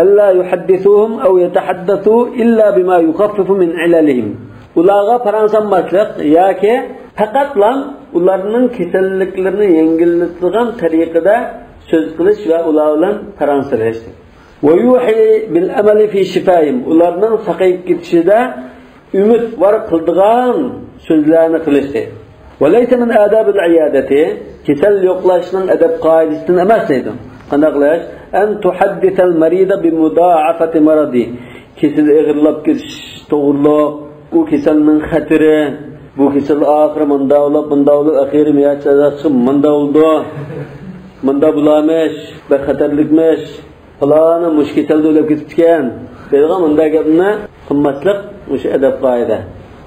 ألا يحدثوهم أو يتحدثوا إلا بما يخفف من عللهم. ئۇلارغا پاراڭ سالماسلىق ياكى پەقەتلا ئۇلارنىڭ كېسەللىكلىرىنى يەڭگىللىتىدىغان تەرىقىدە سۆز قىلىش ۋە ئۇلار بىلەن پاراڭ سېلىش. ويوحي بالأمل في شفائهم، ئۇلارنىڭ ساقىيىپ كېتىشىدە ئۈمىدۋار قىلىدىغان سۆزلەرنى قىلىشى. وليس من آداب العيادة، كېسەل يوقلاشنىڭ ئەدەپ قائىدىسىدىن ئەمەس دەيدۇ. قانداق قىلىش؟ أن تحدث المريض بمضاعفة مرضه، كېسىلى ئېغىرلاپ كېتىش توغرۇلۇق، ئۇ كېسەلنىڭ خەتىرى، بۇ كېسەل ئاخىرى مۇنداق بولۇپ، مۇنداق بولۇپ، ئاخىرى مۇنداق بولىدۇ، مۇنداق بولامىش، بەك خەتەرلىكمىش، پالانى مۇشۇ كېسەلدە ئۆلۈپ كېتىپتىكەن دەيدىغان مۇنداق گەپنى قىلماسلىق، مۇشۇ ئەدەپ قائىدە.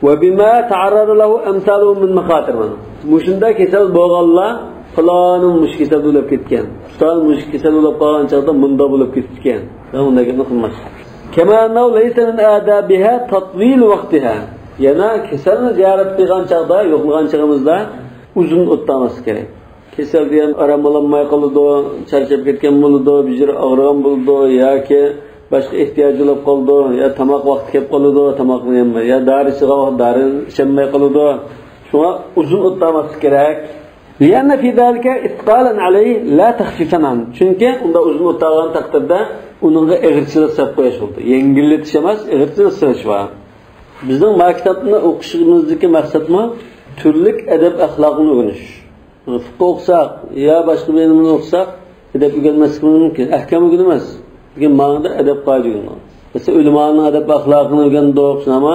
وبما تعرض له أمثاله من مخاطر، مانا مۇشۇنداق كېسەل بولغانلار پالانى مۇشۇ كېسەلدە ئۆلۈپ كەتكەن، ئۇستاز مۇشۇ كېسەل بولۇپ قالغان چاغدا مۇنداق بولۇپ كېتىپتىكەن، مۇنداق گەپنى قىلماسلىق. كما أنه ليس من آدابها تطويل وقتها، يەنە كېسەلنى زىيارەت قىلغان چاغدا، يوقلىغان چېغىمىزدا ئۇزۇن ئولتۇرماسلىق كېرەك. كېسەل دېگەن ئارام ئالالماي قالىدۇ، چارچاپ كەتكەن بولىدۇ، بېشى ئاغرىغان بولىدۇ ياكى باشقا ئېھتىياج بولۇپ قالىدۇ، يا تاماق ۋاقتى كەپ قالىدۇ، تاماقنى يېمەي، يا دارى ئىچىدىغان ۋاقىت دارى ئىچەلمەي قالىدۇ. شۇڭا ئۇزۇن ئولتۇرماسلىق كېرەك. لأن في ذلك إثقالا عليه لا تخفيفا عنه. چۈنكى ئۇنداق ئۇزۇن ئولتۇرغان تەقدىردە ئۇنىڭغا ئېغىرچىلىق سېلىپ قويۇش بولىدۇ. يەڭگىللىتىش ئەمەس، ئېغىرچىلىق سېلىش بار. بىزنىڭ ما كىتابنى ئوقۇشىمىزدىكى مەقسەتمۇ تۈرلۈك ئەدەپ ئەخلاقنى ئۆگىنىش. فىقھى ئوقۇساق يا باشقا بىر ئىلىمنى ئوقۇساق، ئەدەپ ئۆگەنمەسلىكىمىز مۇمكىن. ئەھكام ئۆگىنىمىز. لېكىن ماڭىدا ئەدەپ قائىدە ئۆگىنىمىز. مەسىلەن، ئۆلىمانىڭ ئەدەپ ئەخلاقىنى ئۆگەندۇق، شۇنداقمۇ؟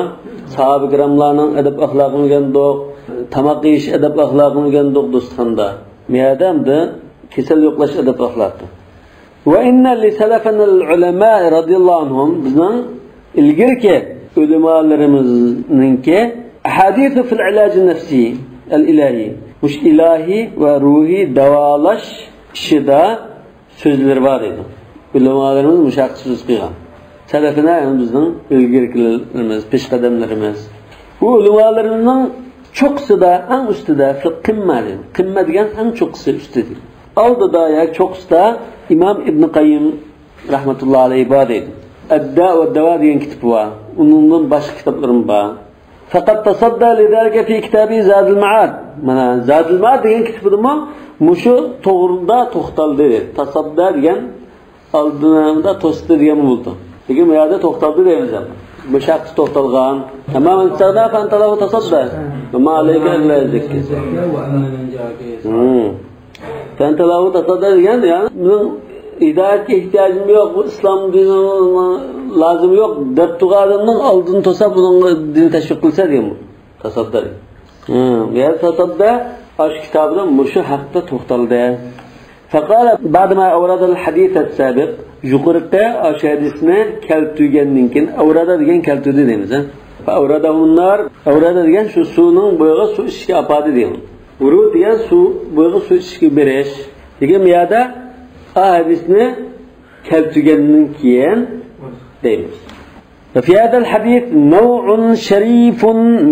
ساھابە كىراملارنىڭ ئەدەپ ئەخلاقىنى ئۆگەندۇق. تاماق يېيىش ئەدەپ ئەخلاقىنى ئۆگەندۇق دوستخانىدا. بۇ يەردە ئەمدى كېسەل يوقلاش ئەدەپ ئەخلاقى. وإن لسلفنا العلماء رضي الله عنهم، بىزنىڭ ئىلگىرىكى ئۆلىمالىرىمىزنىڭكى أحاديث في العلاج النفسي الإلهي، مۇشۇ ئىلاھىي ۋە روھىي داۋالاش ئىشىدا سۆزلىرى بار ئىدى. ئۆلىمالىرىمىز مۇشۇ ھەقتە سۆز قىلغان. سەلەفىنا، يەنى بىزنىڭ ئىلگىرىكىلىرىمىز، پېشقەدەملىرىمىز. بۇ ئۆلىمالىرىمىزنىڭ چوققىسىدا، ئەڭ ئۈستىدە، في القمة دېگەن. قىممە دېگەن ئەڭ چوققىسى، ئۈستى دېگەن. ئالدىدا ياكى چوققىسىدا ئىمام ئىبن قەييىم رەھمەتۇللا ئەلەيھى بار دەيدۇ. ئەددا ۋە دەۋا دېگەن كىتابى بار. ئۇنىڭدىن باشقا كىتابلىرىمۇ بار. فقد تصدى لذلك في كتابه زاد المعاد. مانا، زادۇل مائاد دېگەن كىتابىدىمۇ مۇشۇ توغرىدا توختالدى. تەسەددا دېگەن ئالدىندا توستى دېگەن بولىدۇ. لېكىن بۇ يەردە توختالدى دەيمىز ئەمما. مۇشۇ ھەقتە توختالغان. أما من استغنى فأنت له تصدى. وما عليك ألا يزكى. Hmm. فأنت له تصدى دېگەن، يەنى مېنىڭ ھىدايەتكە ئېھتىياجىم يوق، بۇ ئىسلام دىنىغا لازىم يوق دەپ تۇرغان ئادەمنىڭ ئالدىنى توساپ، ئۇنىڭغا دىن تەشۋىق قىلسا دېگەن بۇ. تەسەددا. Hmm. يەنى تەسەددا ئاشۇ كىتابىدا مۇشۇ ھەقتە توختالدى. فقال بعدما أورد الحديث السابق، يۇقىرىقى ئاشۇ ھەدىسنى كەلتۈرگەندىن كېيىن، ئەۋرەدە دېگەن كەلتۈردى دەيمىز، ھە؟ فأوردهم النار، ئەۋرەدە دېگەن شۇ سۇنىڭ بۇيىغا سۇ ئىچىشكە ئاپاردى دېگەن. ۋۇرۇد دېگەن سۇ، بۇيىغا سۇ ئىچىشكە بېرىش. لېكىن بۇ يەردە ئا ھەدىسنى كەلتۈرگەندىن كېيىن دەيمىز. وفي هذا الحديث نوع شريف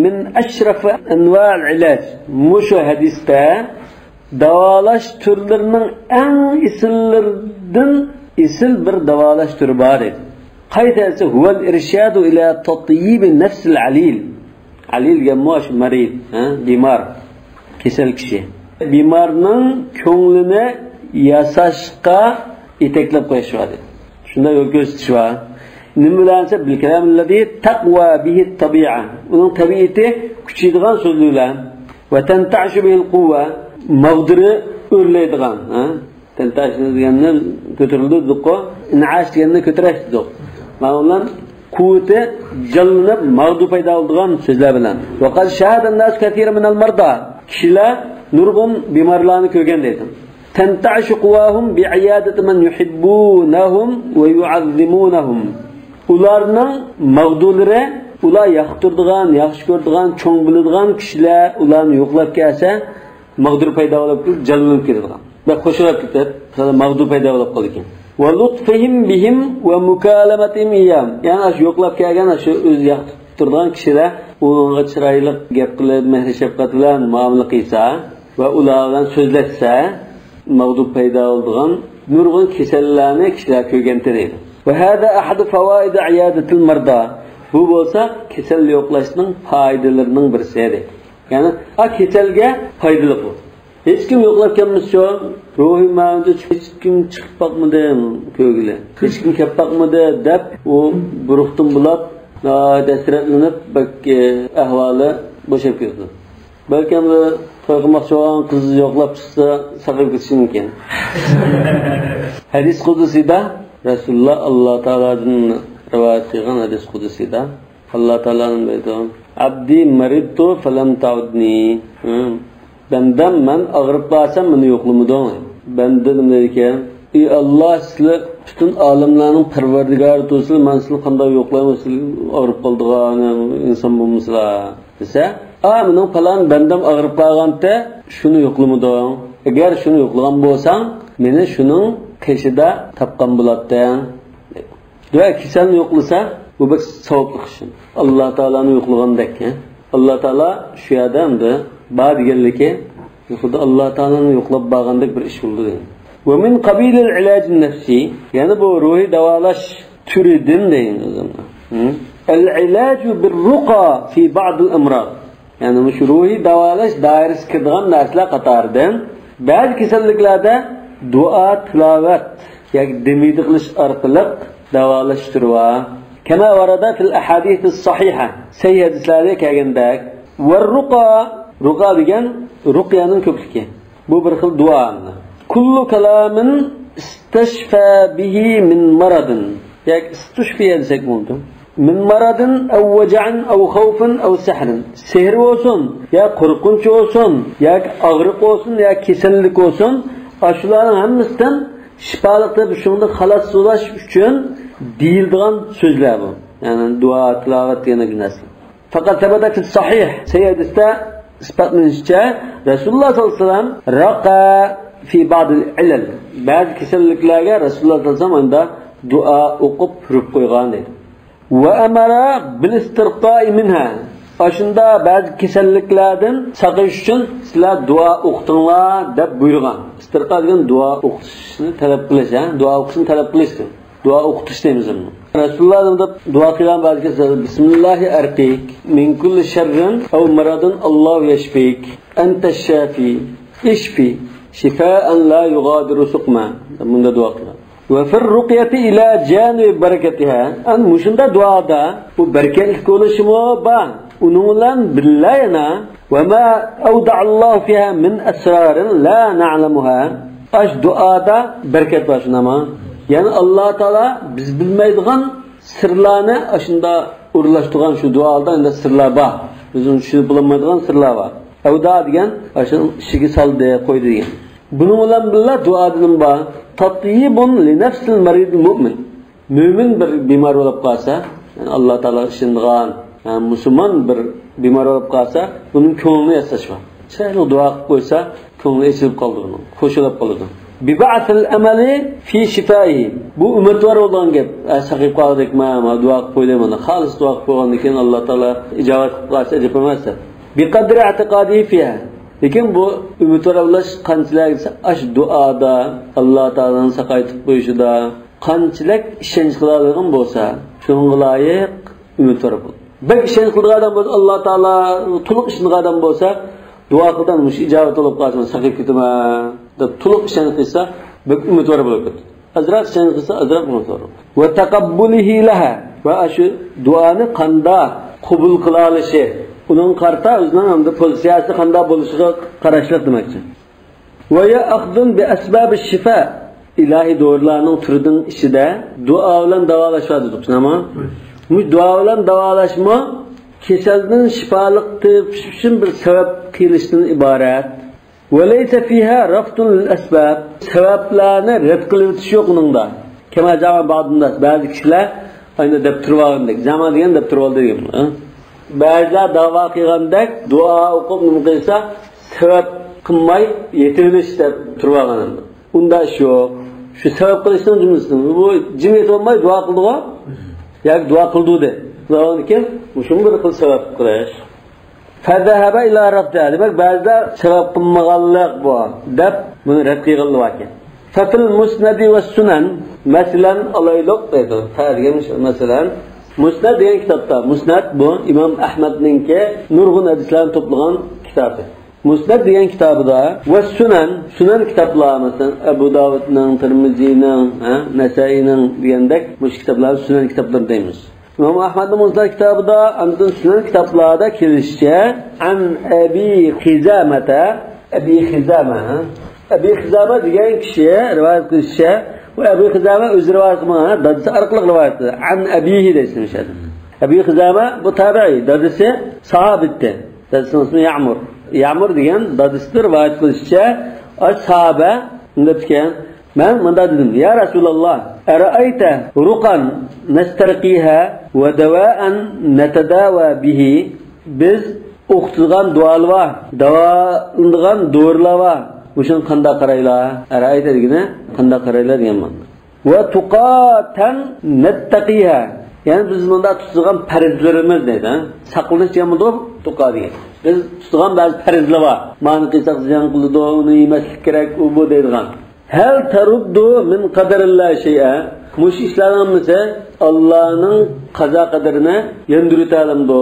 من أشرف أنواع العلاج. مۇشۇ ھەدىستە داۋالاش تۈرلىرىنىڭ ئەڭ ئېسىللىرىدىن ئېسىل بىر داۋالاش تۈرى بار ئىدى. قايسى دېسە، هو الإرشاد إلى تطييب نفس العليل. ئەلىل دېگەنمۇ ئاشۇ مەرىز، ھە، بىمار، كېسەل كىشى. بىمارنىڭ كۆڭلىنى ياساشقا يېتەكلەپ قويۇش بار دېدى. شۇنداق يول كۆرسىتىش بار. نېمە بىلەن دېسە، بالكلام الذي تقوى به الطبيعة. ئۇنىڭ تەبىئىتى كۈچىيىدىغان سۆزلەر بىلەن. وتنتعش به القوة. ماغدۇرى ئۆرلەيدىغان، ھە؟ تەنتەشنى دېگەننى كۆتۈرۈلدى دېدۇققۇ، ئىنئاش دېگەننى كۆتۈرەش دېدۇق. مانا بۇلار قۇۋۋىتى جانلىنىپ، ماغدۇر پەيدا بولىدىغان سۆزلەر بىلەن. وقد شاهد الناس كثيرا من المرضى. كىشىلەر نۇرغۇن بىمارلارنى كۆرگەن دەيدۇ. تنتعش قواهم بعيادة من يحبونهم ويعظمونهم. ئۇلارنىڭ ماغدۇرلىرى، ئۇلار ياقتۇرىدىغان، ياخشى كۆرىدىغان، چوڭ بىلىدىغان كىشىلەر ئۇلارنى يوقلاپ كەلسە، ماغدۇر پەيدا بولۇپ، جانلىنىپ كېتىدىغان. بەك خۇشال بولۇپ كېتىپ، ماغدۇر پەيدا بولۇپ قالىدىكەن. ولطفهم بهم ومكالمتهم إياهم. يەنى ئاشۇ يوقلاپ كەلگەن، ئاشۇ ئۆزى ياقتۇرىدىغان كىشىلەر ئۇنىڭغا چىرايلىق گەپ قىلىپ، مېھرى شەپقەت بىلەن مۇئامىلە قىلسا ۋە ئۇلار بىلەن سۆزلەشسە، ماغدۇر پەيدا بولىدىغان نۇرغۇن كېسەللەرنى كىشىلەر كۆرگەنتى دەيدۇ. وهذا أحد فوائد عيادة المرضى. بۇ بولسا كېسەل يوقلاشنىڭ پايدىلىرىنىڭ بىرسى دەيدۇ. يەنى، ئا، كېسەلگە پايدىلىق بۇ. ھېچكىم يوقلاپ كەلمىسىچۇ، روھىي مەنىدە ھېچكىم چىقىپ باقمىدى كۆرگىلى، ھېچكىم كەپ باقمىدى دەپ، ئۇ بۇرۇقتىن بۇلاپ، ناھايىتى ھەسرەتلىنىپ، بەك، ئەھۋالى بوشاپ كېتىدۇ. بەلكىم بىر توي قىلماقچى بولغان قىز يوقلاپ چىقسا، ساقىيىپ كېتىشى مۇمكىن. ھەدىس قۇدسىدا رەسۇلۇللا ئاللا تائالادىن رىۋايەت قىلغان ھەدىس قۇدسىدا، ئاللا تائالا نېمە دەيدۇ؟ «عبدي مرضت فلم تعدني.» ھە. بەندەم، مەن ئاغرىپ قالسام، مېنى يوقلىمىدىڭ. بەندە نېمە دەيدىكەن؟ «ئى ئاللا، سىلەر پۈتۈن ئالەملەرنىڭ پەرۋەردىگارى تۇرسىلا، مەن سىلەرنى قانداق يوقلايمەن، سىلەر ئاغرىپ قالىدىغان ئىنسان بولمىسىلا» دېسە، «ئا، مېنىڭ پالان بەندەم ئاغرىپ قالغانتى، شۇنى يوقلىمىدىڭ. ئەگەر شۇنى يوقلىغان بولساڭ، مېنى شۇنىڭ قېشىدا تاپقان بولاتتىڭ.» دېدى. دۇئا كېسەلنى يوقلىسا، بۇ بەك ساۋابلىق ئىش. ئاللا تائالانى يوقلىغاندەك، ھە؟ ئاللا تائالا شۇ يەردە ئەمدى بار دېگەنلىكى، يۇقىرىدا ئاللا تائالانى يوقلاپ بارغاندەك بىر ئىش بولدى دېگەن. ومن قبيل العلاج النفسي، يەنە بۇ روھىي داۋالاش تۈرىدىن دەيمىز. ھە؟ العلاج بالرقى في بعض الأمراض. يەنى مۇشۇ روھىي داۋالاش دائىرىسىگە كىرىدىغان نەرسىلەر قاتارىدىن بەزى كېسەللىكلەردە دۇئا، تىلاۋەت ياكى دىمىدە قىلىش ئارقىلىق داۋالاش تۈرى بار. كما ورد في الأحاديث الصحيحة، سەھىھ ھەدىسلەردە كەلگەندەك. والرقى، رۇقا دېگەن رۇقيەنىڭ كۆپلۈكى. بۇ بىر خىل دۇئا. كل كلام استشفى به من مرض ياكى استشفي دېسەك بولىدۇ. من مرض أو وجع أو خوف أو سحر. سېھىر بولسۇن، يا قورقۇنچ بولسۇن، ياكى ئاغرىق بولسۇن، يا كېسەللىك بولسۇن، ئاشۇلارنىڭ ھەممىسىدىن شىپالىق تېپىپ، شۇنىڭدىن خالاس بولاش ئۈچۈن دېيىلىدىغان سۆزلەر بۇ. يەنى دۇئا، تىلاۋەت دېگەندەك نەرسە. فقد ثبت في الصحيح، سەھىھ ھەدىستە ئىسپاتلىنىشىچە، رەسۇلۇللا ساللاللاھۇ ئەلەيھى ۋەسەللەم رەقە في بعض العلل، بەزى كېسەللىكلەرگە رەسۇلۇللا ساللاللاھۇ ئەلەيھى ۋەسەللەم ئاندا دۇئا ئوقۇپ تۇرۇپ قويغان دەيدۇ. وأمر بالاسترقاء منها، ئاشۇندا بەزى كېسەللىكلەردىن ساقىيىش ئۈچۈن سىلەر دۇئا ئوقۇتۇڭلار دەپ بۇيرۇغان. ئىستىرقا دېگەن دۇئا ئوقۇتۇشنى تەلەپ قىلىش، ھە؟ دۇئا ئوقۇشنى تەلەپ قىلىشتىن. دۇئا ئوقۇتۇش دەيمىز ئۇنى. رەسۇلۇللا دەپ دۇئا قىلغان بەزى كېسەل، بىسمىللاھى ئەرقىك مىن كۇللى شەررىن ئەۋ مەرەدىن ئاللاھۇ يەشفىك، ئەنتە شافى، ئىشفى، شىفائەن لا يۇغادىرۇ سۇقما. مۇنداق دۇئا قىلغان. ۋە فىر رۇقيەتى ئىلە جانىبى بەرىكەتىھا. ئەن مۇشۇنداق دۇئادا بۇ بەرىكەتلىك بولۇشىمۇ بار. ئۇنىڭ بىلەن بىللە يەنە، ۋە ما ئەۋدەئەللاھۇ فىھا مىن ئەسرارىن لا نەئلەمۇھا. ئاش دۇئادا بەرىكەت بار، شۇنداقمۇ؟ يەنى ئاللا تائالا بىز بىلمەيدىغان سىرلارنى ئاشۇندا ئورۇنلاشتۇرغان، شۇ دۇئادا ئەندە سىرلار بار. بىز ئۇنى چۈشىنىپ بولالمايدىغان سىرلار بار. ئەۋدەئە دېگەن ئاشۇنىڭ ئىچىگە سالدى، قويدى دېگەن. بۇنىڭ بىلەن بىللە دۇئادا نېمە بار؟ تەتيىبۇن لىنەفسىل مەرىدىل مۇئمىن. مۆمىن بىر بىمار بولۇپ قالسا، يەنى ئاللا تائالاغا ئىشىنىدىغان، يەنى مۇسۇلمان بىر بىمار بولۇپ قالسا، بۇنىڭ كۆڭلىنى ياساش بار. چىرايلىق دۇئا قىلىپ قويسا، كۆڭلى ئېچىلىپ قالىدۇ بۇنىڭ، خۇش بولۇپ قالىدۇ. بىبەئسىل ئەمەلى فى شىفائىھى. بۇ ئۈمىدۋار بولىدىغان گەپ. ئە، ساقىيىپ قالدۇق، مانا دۇئا قىلىپ قويدى، مانا خالىس دۇئا قىلىپ قويغاندىن كېيىن ئاللا تائالا ئىجابەت قىلىپ قالسا ئەجەب ئەمەس دەپ. بىقەدرى ئەتىقادىھى فىھا. لېكىن بۇ ئۈمىدۋار بولۇش قانچىلىك دېسە، ئاشۇ دۇئادا، ئاللا تائالانىڭ ساقايتىپ قويۇشىدا قانچىلىك ئىشەنچ قىلالىغان بولسا، شۇنىڭغا لايىق ئۈمىدۋار بول. بەك ئىشەنچ قىلىدىغان ئادەم بولسا، ئاللا تائالا، تولۇق ئىشىنىدىغان ئادەم بولسا، دۇئا قىلدىم، مۇشۇ ئىجابەت بولۇپ قالسا، ساقىيىپ كېتىمەن دەپ تولۇق ئىشەنچ قىلسا، بەك ئۈمىدۋار بولۇپ كېتىدۇ. ئازراق ئىشەنچ قىلسا، ئازراق ئۈمىدۋار بولىدۇ. ۋە تەقەببۇلىھى لەھا، ۋە ئاشۇ دۇئانى قانداق قوبۇل قىلالىشى، ئۇنىڭغا قارىتا ئۆزىنىڭ ئەمدى پوزىتسىيەسى قانداق بولۇشىغا قاراشلىق دېمەكچى. ۋە يەئخۇزۇن بىئەسبابىش شىفا. ئىلاھىي دورىلارنىڭ تۈرىنىڭ ئىچىدە دۇئا بىلەن داۋالاش بار دېدۇق، شۇنداقمۇ؟ مۇشۇ دۇئا بىلەن داۋالاشمۇ كېسەلدىن شىپالىق تېپىش ئۈچۈن بىر سەۋەب قىلىشتىن ئىبارەت. وليس فيها رفض للأسباب. سەۋەبلەرنى رەت قىلىۋېتىش يوق ئۇنىڭدا. كما زعم بعض الناس. بەزى كىشىلەر ئاينى دەپ تۇرۇۋالغاندەك. زەما دېگەن دەپ تۇرۇۋالدى دېگەن. ھە؟ بەزىلەر داۋا قىلغاندەك دۇئا ئوقۇپ نېمە قىلسا، سەۋەب قىلماي يېتىۋېلىش دەپ تۇرۇۋالغان. ئۇنداق ئىش يوق. شۇ سەۋەب قىلىشنىڭ جۈملىسىدىن. بۇ جىم يېتىۋالماي دۇئا قىلدىغۇ. ياكى دۇئا قىلدۇ دە. دەۋالغاندىكىن مۇشۇمۇ بىر خىل سەۋەب قىلىش. فذهب إلى رفضها. دېمەك، بەزىلەر سەۋەب قىلمىغانلىق بۇ دەپ بۇنى رەت قىلغانلار باركەن. ففي المسند والسنن. مەسىلەن، ئالايلۇق دەيدۇ. فە دېگەن مەسىلەن، مۇسنەد دېگەن كىتابتا، مۇسنەد بۇ ئىمام ئەھمەدنىڭكى نۇرغۇن ھەدىسلەرنى توپلىغان كىتابى. مۇسنەد دېگەن كىتابىدا ۋە سۇنەن، سۇنەن كىتابلار، مەسىلەن، ئەبۇ داۋۇدنىڭ، تىرمىزىنىڭ، ھە، نەسائىينىڭ دېگەندەك مۇشۇ كىتابلارنى سۇنەن كىتابلىرى دەيمىز. ئىمام ئەھمەدنىڭ مۇسنەد كىتابىدا، ئاندىن سۇنەن كىتابلاردا كېلىشىچە، عن أبي خزامة، ئەبى خىزامە، ھە؟ ئەبى خىزامە دېگەن كىشى رىۋايەت قىلىشىچە، بۇ ئەبى خىزامە ئۆزى رىۋايەت قىلمىغان، ھە؟ دادىسى ئارقىلىق رىۋايەت قىلدى. عن أبيه دەيسىز مۇشۇ يەردە. ئەبى خىزامە بۇ تابىئىي، دادىسى ساھابىتتى. دادىسىنىڭ ئىسمى يەمۇر. يەمۇر دېگەن دادىسىدىن رىۋايەت قىلىشىچە، ئاش ساھابە دەپتىكەن. مەن مۇنداق دېدىم، يا رەسۇلاللا، أرأيت رقى نسترقيها ودواء نتداوى به. بىز ئوقۇتىدىغان دۇئالار بار، داۋالىنىدىغان دورىلار بار. مۇشۇنى قانداق قارايلا؟ ئەرەئەيتە دېگىنى قانداق قارايلا دېگەن مەنىدە. ۋە تۇقاتەن نەتتەقىھە. يەنى بىز مۇنداق تۇتىدىغان پەرزلىرىمىز دەيدۇ، ھە؟ ساقلىنىش دېگەن بولىدۇ، تۇقا دېگەن. بىز تۇتىدىغان بەزى پەرزلەر بار. مانى قىلساق زىيان قىلىدۇ، ئۇنى يېمەسلىك كېرەك، ئۇ بۇ دەيدىغان. ھەل تەرۇددۇ مىن قەدەرىللا شەيئە. مۇشۇ ئىشلارنىڭ ھەممىسى ئاللانىڭ قازا قەدىرىنى ياندۇرۇۋېتەلەمدۇ؟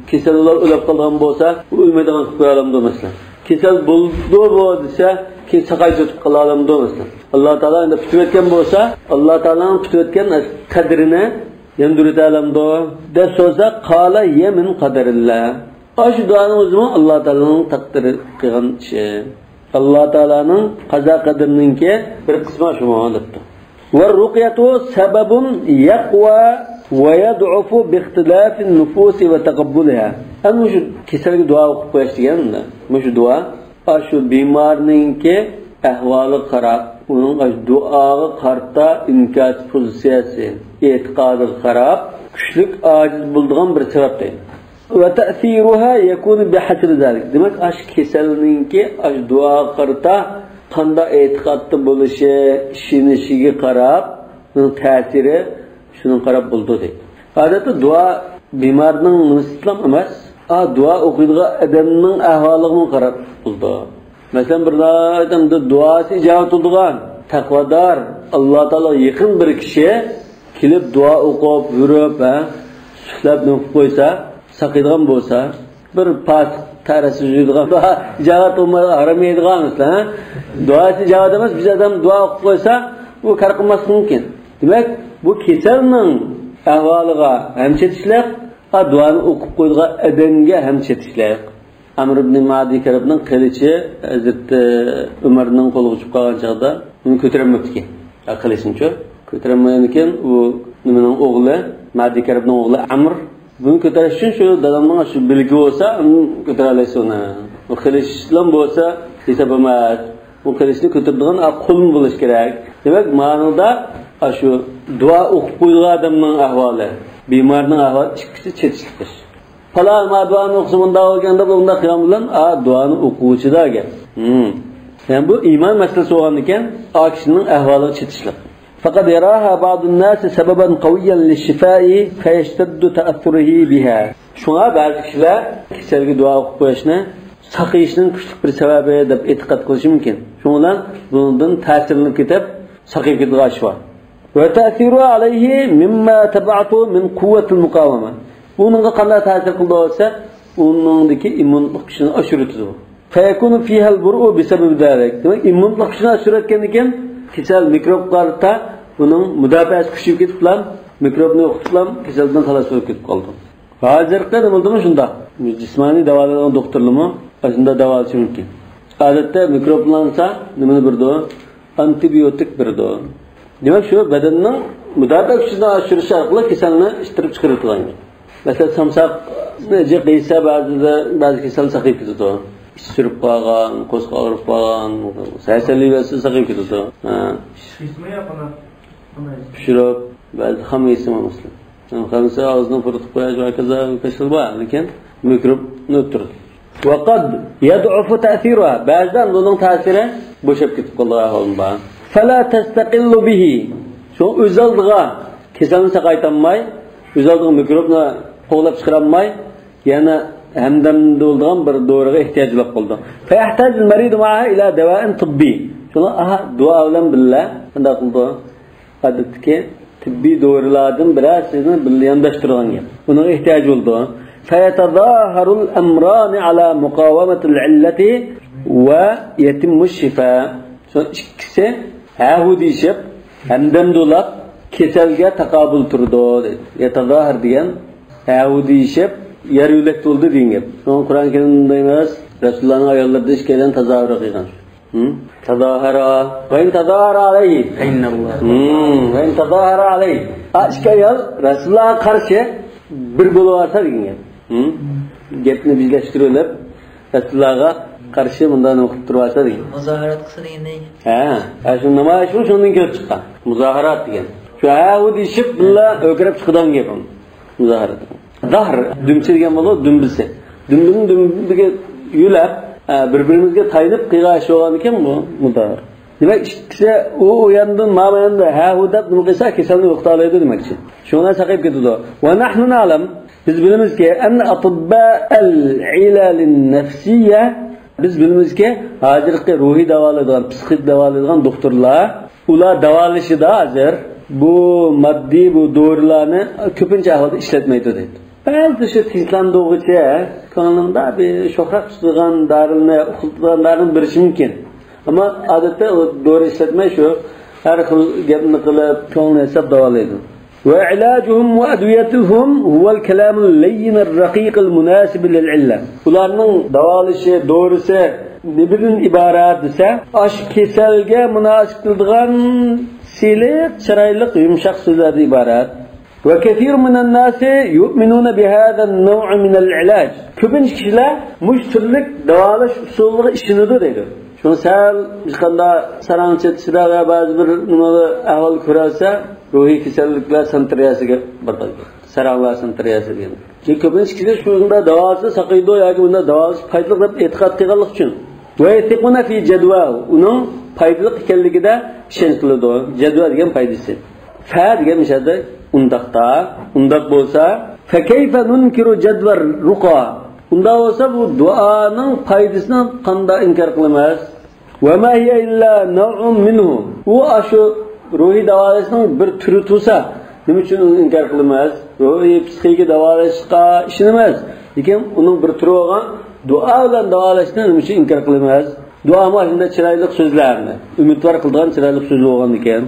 كېسەللەر ئۆلۈپ قالغان بولسا، ئۇ ئۆلمەيدىغان قىلىپ قويالامدۇ مەسىلەن؟ كېسەل بولدى بۇ دېسە، كېيىن ساقايتىپ قالالامدۇ مەسىلەن؟ ئاللا تائالا ئەمدى پۈتۈۋەتكەن بولسا، ئاللا تائالانىڭ پۈتۈۋەتكەن قەدرىنى ياندۇرۇۋېتەلەمدۇ دەپ سورىسا، قالە ھىيە مىن قەدەرىللا. ئاشۇ دۇئانىڭ ئۆزىمۇ ئاللا تائالانىڭ تەقدىرى قىلغان ئىشى. ئاللا تائالانىڭ قازا قەدرىنىڭكى بىر قىسمى شۇمۇ دەپتۇ. والرقية سبب يقوى ويضعف باختلاف النفوس وتقبلها. ئەنە مۇشۇ كېسەلگە دۇئا ئوقۇپ قويۇش دېگەن مۇشۇ دۇئا، ئاشۇ بىمارنىڭكى ئەھۋالىغا قاراپ، ئۇنىڭ ئاشۇ دۇئاغا قارىتا ئىنكاس پوزىتسىيەسى، ئېتىقادىغا قاراپ، كۈچلۈك ئاجىز بولىدىغان بىر سەۋەب دەيدۇ. وتأثيرها يكون بحسب ذلك. دېمەك، ئاشۇ كېسەلنىڭكى ئاشۇ دۇئاغا قارىتا قانداق ئېتىقادتا بولۇشى، ئىشىنىشىگە قاراپ، ئۇنىڭ تەسىرى شۇنىڭغا قاراپ بولىدۇ دەيدۇ. ئادەتتە دۇئا بىمارنىڭ نېمىسىگىلا ئەمەس، ئا، دۇئا ئوقۇيدىغان ئادەمنىڭ ئەھۋالىغىمۇ قاراپ بولىدۇ. مەسىلەن، بىر ئادەمدە دۇئاسى ئىجابەت بولىدىغان، تەقۋادار، ئاللا تائالاغا يېقىن بىر كىشى كېلىپ دۇئا ئوقۇپ، يۈرۈپ، ھە، سۈتلەپ نېمە قىلىپ قويسا، ساقىيدىغان بولسا، بىر پاسىق تەرەسى يۈرىدىغان، دۇئا ئىجابەت بولمايدىغان، ھارام يەيدىغان مەسىلەن، ھە؟ دۇئاسى ئىجابەت ئەمەس، بىر ئادەم دۇئا ئوقۇپ قويسا، ئۇ كار قىلماسلىقى مۇمكىن. دېمەك، بۇ كېسەلنىڭ ئەھۋالىغا ھەم چېتىشلىق، ھە، دۇئانى ئوقۇپ قويىدىغان ئادەمگە ھەم چېتىشلىق. ئەمر ئىبنى مەدى كەربنىڭ قىلىچى ھەزرىتى ئۆمەرنىڭ قولىغا چۈشۈپ قالغان چاغدا ئۇنى كۆتۈرەلمەپتىكەن. ھە، قىلىچنىچۇ؟ كۆتۈرەلمىگەنىكەن، ئۇ نېمىنىڭ ئوغلى، مەدى كەربنىڭ ئوغلى ئەمر. بۇنى كۆتۈرۈش ئۈچۈن شۇ دادامنىڭ شۇ بىلىكى بولسا، ئۇنى كۆتۈرەلەيسىز ئۇنى. بۇ قىلىچ بىلەن بولسا ھېساب ئەمەس. بۇ قىلىچنى كۆتۈرىدىغان، ئا، قولمۇ بولۇش كېرەك. دېمەك، مانىدا، ئا، شۇ دۇئا ئوقۇپ قويىدىغان ئادەمنىڭ ئەھۋالى، بىمارنىڭ ئەھۋالى ئىككىسى چېتىشلىق ئىش. پالان ما دۇئانى ئوقۇسا مۇنداق بولغان دەپ، ئۇنداق قىلغان بىلەن، ئا، دۇئانى ئوقۇغۇچىدا گەپ. ھىم. يەنى بۇ ئىمان مەسىلىسى بولغاندىكىن، ئا كىشىنىڭ ئەھۋالىغا چېتىشلىق. فقد يراها بعض الناس سببا قويا للشفاء فيشتد تأثره بها. شۇڭا بەزى كىشىلەر كېسەلگە دۇئا ئوقۇپ قويۇشنى ساقىيىشنىڭ كۈچلۈك بىر سەۋەبى دەپ ئېتىقاد قىلىشى مۇمكىن. شۇنىڭ بىلەن بۇنىڭدىن تەسىرلىنىپ كېتىپ، ساقىيىپ كېتىدىغان ئىش بار. وتأثيرها عليه مما تبعته من قوة المقاومة. ئۇنىڭغا قانداق تەسىر قىلىدۇ دېسە، ئۇنىڭدىكى ئىممۇنلۇق كۈچىنى ئاشۇرۇۋېتىدۇ. فيكون فيها البرء بسبب ذلك. دېمەك، ئىممۇنلۇق كۈچىنى ئاشۇرۇۋەتكەندىن كېيىن، كېسەل مىكروبقا قارىتا ئۇنىڭ مۇداپىئەسى كۈچىيىپ كېتىپلا، مىكروبنى يوقىتىپلا، كېسەلدىن خالاس بولۇپ كېتىپ قالىدۇ. ھازىرقى نېمە بولدىمۇ شۇنداق. جىسمانىي داۋالايدىغان دوختۇرلارمۇ ئاشۇنداق داۋالىشى مۇمكىن. ئادەتتە مىكروبلانسا نېمىنى بېرىدۇ؟ ئانتىبىيوتىك بېرىدۇ. دېمەك، شۇ بەدەننىڭ مۇداپىئە كۈچىنى ئاشۇرۇش ئارقىلىق كېسەلنى ئىتتىرىپ چىقىرىدىغان گەپ. مەسىلەن، سامساقنى جىق يېسە، بەزىدە، بەزى كېسەل ساقىيىپ كېتىدۇ. ئىچى سۈرۈپ قالغان، قورسىقى ئاغرىپ قالغان، ھەسەللىيىۋەرسە ساقىيىپ كېتىدۇ. ھە. پىشۇرۇپ، بەزىدە خام يېسىمۇ مەسىلەن. خام يېسە ئاغزىنى پۇرىتىپ قويۇش ۋە ھاكازا كېسەل بار، لېكىن مىكروبنى ئۆلتۈرىدۇ. ۋەقەد يەدئۇفۇ تەسىرۇھا. بەزىدە بۇنىڭ تەسىرى بوشاپ كېتىپ قالىدىغان ئەھۋالمۇ بار. فەلا تەستەقىللۇ بىھى. شۇڭا ئۆز ئالدىغا كېسەلنى ساقايتالماي، ئۆز ئالدىغا مىكروبنى قوغلاپ چىقىرالماي، يەنە ھەمدەم بولىدىغان بىر دورىغا ئېھتىياج بولۇپ قالىدۇ. فيحتاج المريض معها إلى دواء طبي. شۇڭا، ئاھا، دۇئا بىلەن بىللە شۇنداق قىلىدۇ. ئادەتتىكى تېببىي دورىلاردىن بىرەرسىنى بىللە يانداشتۇرغان گەپ. ئۇنىڭغا ئېھتىياج بولىدۇ. فيتظاهر الأمران على مقاومة العلة ويتم الشفاء. شۇ ئىككىسى ھەھۇ دېيىشىپ، ھەمدەم دولاپ، كېسەلگە تاقابىل تۇرىدۇ، دەيدۇ. يەتەزاھەر دېگەن ھەھۇ دېيىشىپ، يار يۆلەك تولدى دېگەن گەپ. شۇڭا قۇرئان كەرىمدە دەيمىز، رەسۇلۇللانىڭ ئاياللىرىدىن ئىككىيلەن تازاھەر قىلغان. ھىم؟ تازاھەرا. ۋەئىن تازاھەرا ئەلەيھى. ئىنناللاھ. ھىم. ۋەئىن تازاھەرا ئەلەيھى. ئا، ئىككى ئايال رەسۇلۇللاغا قارشى بىر بولۇۋالسا دېگەن گەپ. ھىم؟ گەپنى بىرلەشتۈرۈۋېلىپ، رەسۇلۇللاغا قارشى مۇنداق نېمە قىلىپ تۇرۇۋالسا دېگەن. مۇزاھىرەت قىلسا دېگەن. ھە، ھە، شۇ نامايىشمۇ شۇندىن كېلىپ چىققان. مۇزاھىرات دېگەن. شۇ ھەھۇ دېيىشىپ، بىللە ئۆكرەپ چىقىدىغان گەپ ئۇ. مۇزاھىرات. زاھر، دۈمچە دېگەن بولىدۇ، دۈمبىسى. دۈمبىنىڭ دۈمبىگە يۆلەپ، ئە، بىر-بىرىمىزگە تايىنىپ قىلغان ئىش بولغاندىكىن بۇ مۇزاھىرە. دېمەك، ئىككىسى ئۇ، ئۇ ياندىن، ما ياندىن ھەھۇ دەپ نېمە قىلسا، كېسەلنى يوقىتالايدۇ دېمەكچى. شۇڭا ساقىيىپ كېتىدۇ. ونحن نعلم، بىز بىلىمىزكى، أن أطباء العلل النفسية، بىز بىلىمىزكى، ھازىرقى روھىي داۋالايدىغان، پسىخىك داۋالايدىغان دوختۇرلار، ئۇلار داۋالىشىدا ھازىر بۇ ماددىي، بۇ دورىلارنى كۆپىنچە ئەھۋالدا ئىشلەتمەيدۇ دەيدۇ. بەزىدە شۇ تىنچلاندۇرغۇچە، كۆڭلۈڭدە بىر شوخراق تۇتىدىغان دارىلارنى، ئۇخلىتىدىغان دارىلارنى بېرىشى مۇمكىن. ئەمما ئادەتتە ئۇ دورا ئىشلەتمەي، شۇ ھەر خىل گەپنى قىلىپ، كۆڭلىنى ئېسىپ داۋالايدۇ. وعلاجهم وأدويتهم هو الكلام اللين الرقيق المناسب للعلة. ئۇلارنىڭ داۋالىشى، دورىسى نېمىدىن ئىبارەت دېسە، ئاشۇ كېسەلگە مۇناسىپ كېلىدىغان سىلىق، چىرايلىق، يۇمشاق سۆزلەردىن ئىبارەت. وكثير من الناس يؤمنون بهذا النوع من العلاج. كۆپىنچە كىشىلەر مۇشۇ تۈرلۈك داۋالاش ئۇسۇلىغا ئىشىنىدۇ دەيدۇ. شۇڭا سەل ھېچقانداق ساراڭ چېتىشىدا ۋە بەزى بىر نېمە ئەھۋال كۆرەلسە، روھىي كېسەللىكلەر ساناتورىيەسىگە بارىدۇ. ساراڭلار ساناتورىيەسى دېگەن. چۈنكى كۆپىنچە كىشىلەر شۇنداق داۋالىسا ساقىيىدۇ ياكى بۇنداق داۋالاش پايدىلىق دەپ ئېتىقاد قىلغانلىقى ئۈچۈن. ويثقون في جدواه، ئۇنىڭ پايدىلىق ئىكەنلىكىدە ئىشەنچ قىلىدۇ. جەدۋا دېگەن پايدىسى. فە دېگەن مۇشۇ يەردە ئۇنداقتا، ئۇنداق بولسا، فكيف ننكر جدوى الرقى؟ ئۇنداق بولسا بۇ دۇئانىڭ پايدىسىنى قانداق ئىنكار قىلىمىز؟ وما هي إلا نوع منه. ئۇ ئاشۇ روھىي داۋالاشنىڭ بىر تۈرى تۇرسا، نېمە ئۈچۈن ئۇنى ئىنكار قىلىمىز؟ روھىي، پسىخىكا داۋالاشقا ئىشىنىمىز. لېكىن ئۇنىڭ بىر تۈرى بولغان دۇئا بىلەن داۋالاشنى نېمە ئۈچۈن ئىنكار قىلىمىز؟ دۇئامۇ شۇنداق چىرايلىق سۆزلەرنى، ئۈمىدۋار قىلىدىغان چىرايلىق سۆز بولغاندىكىن.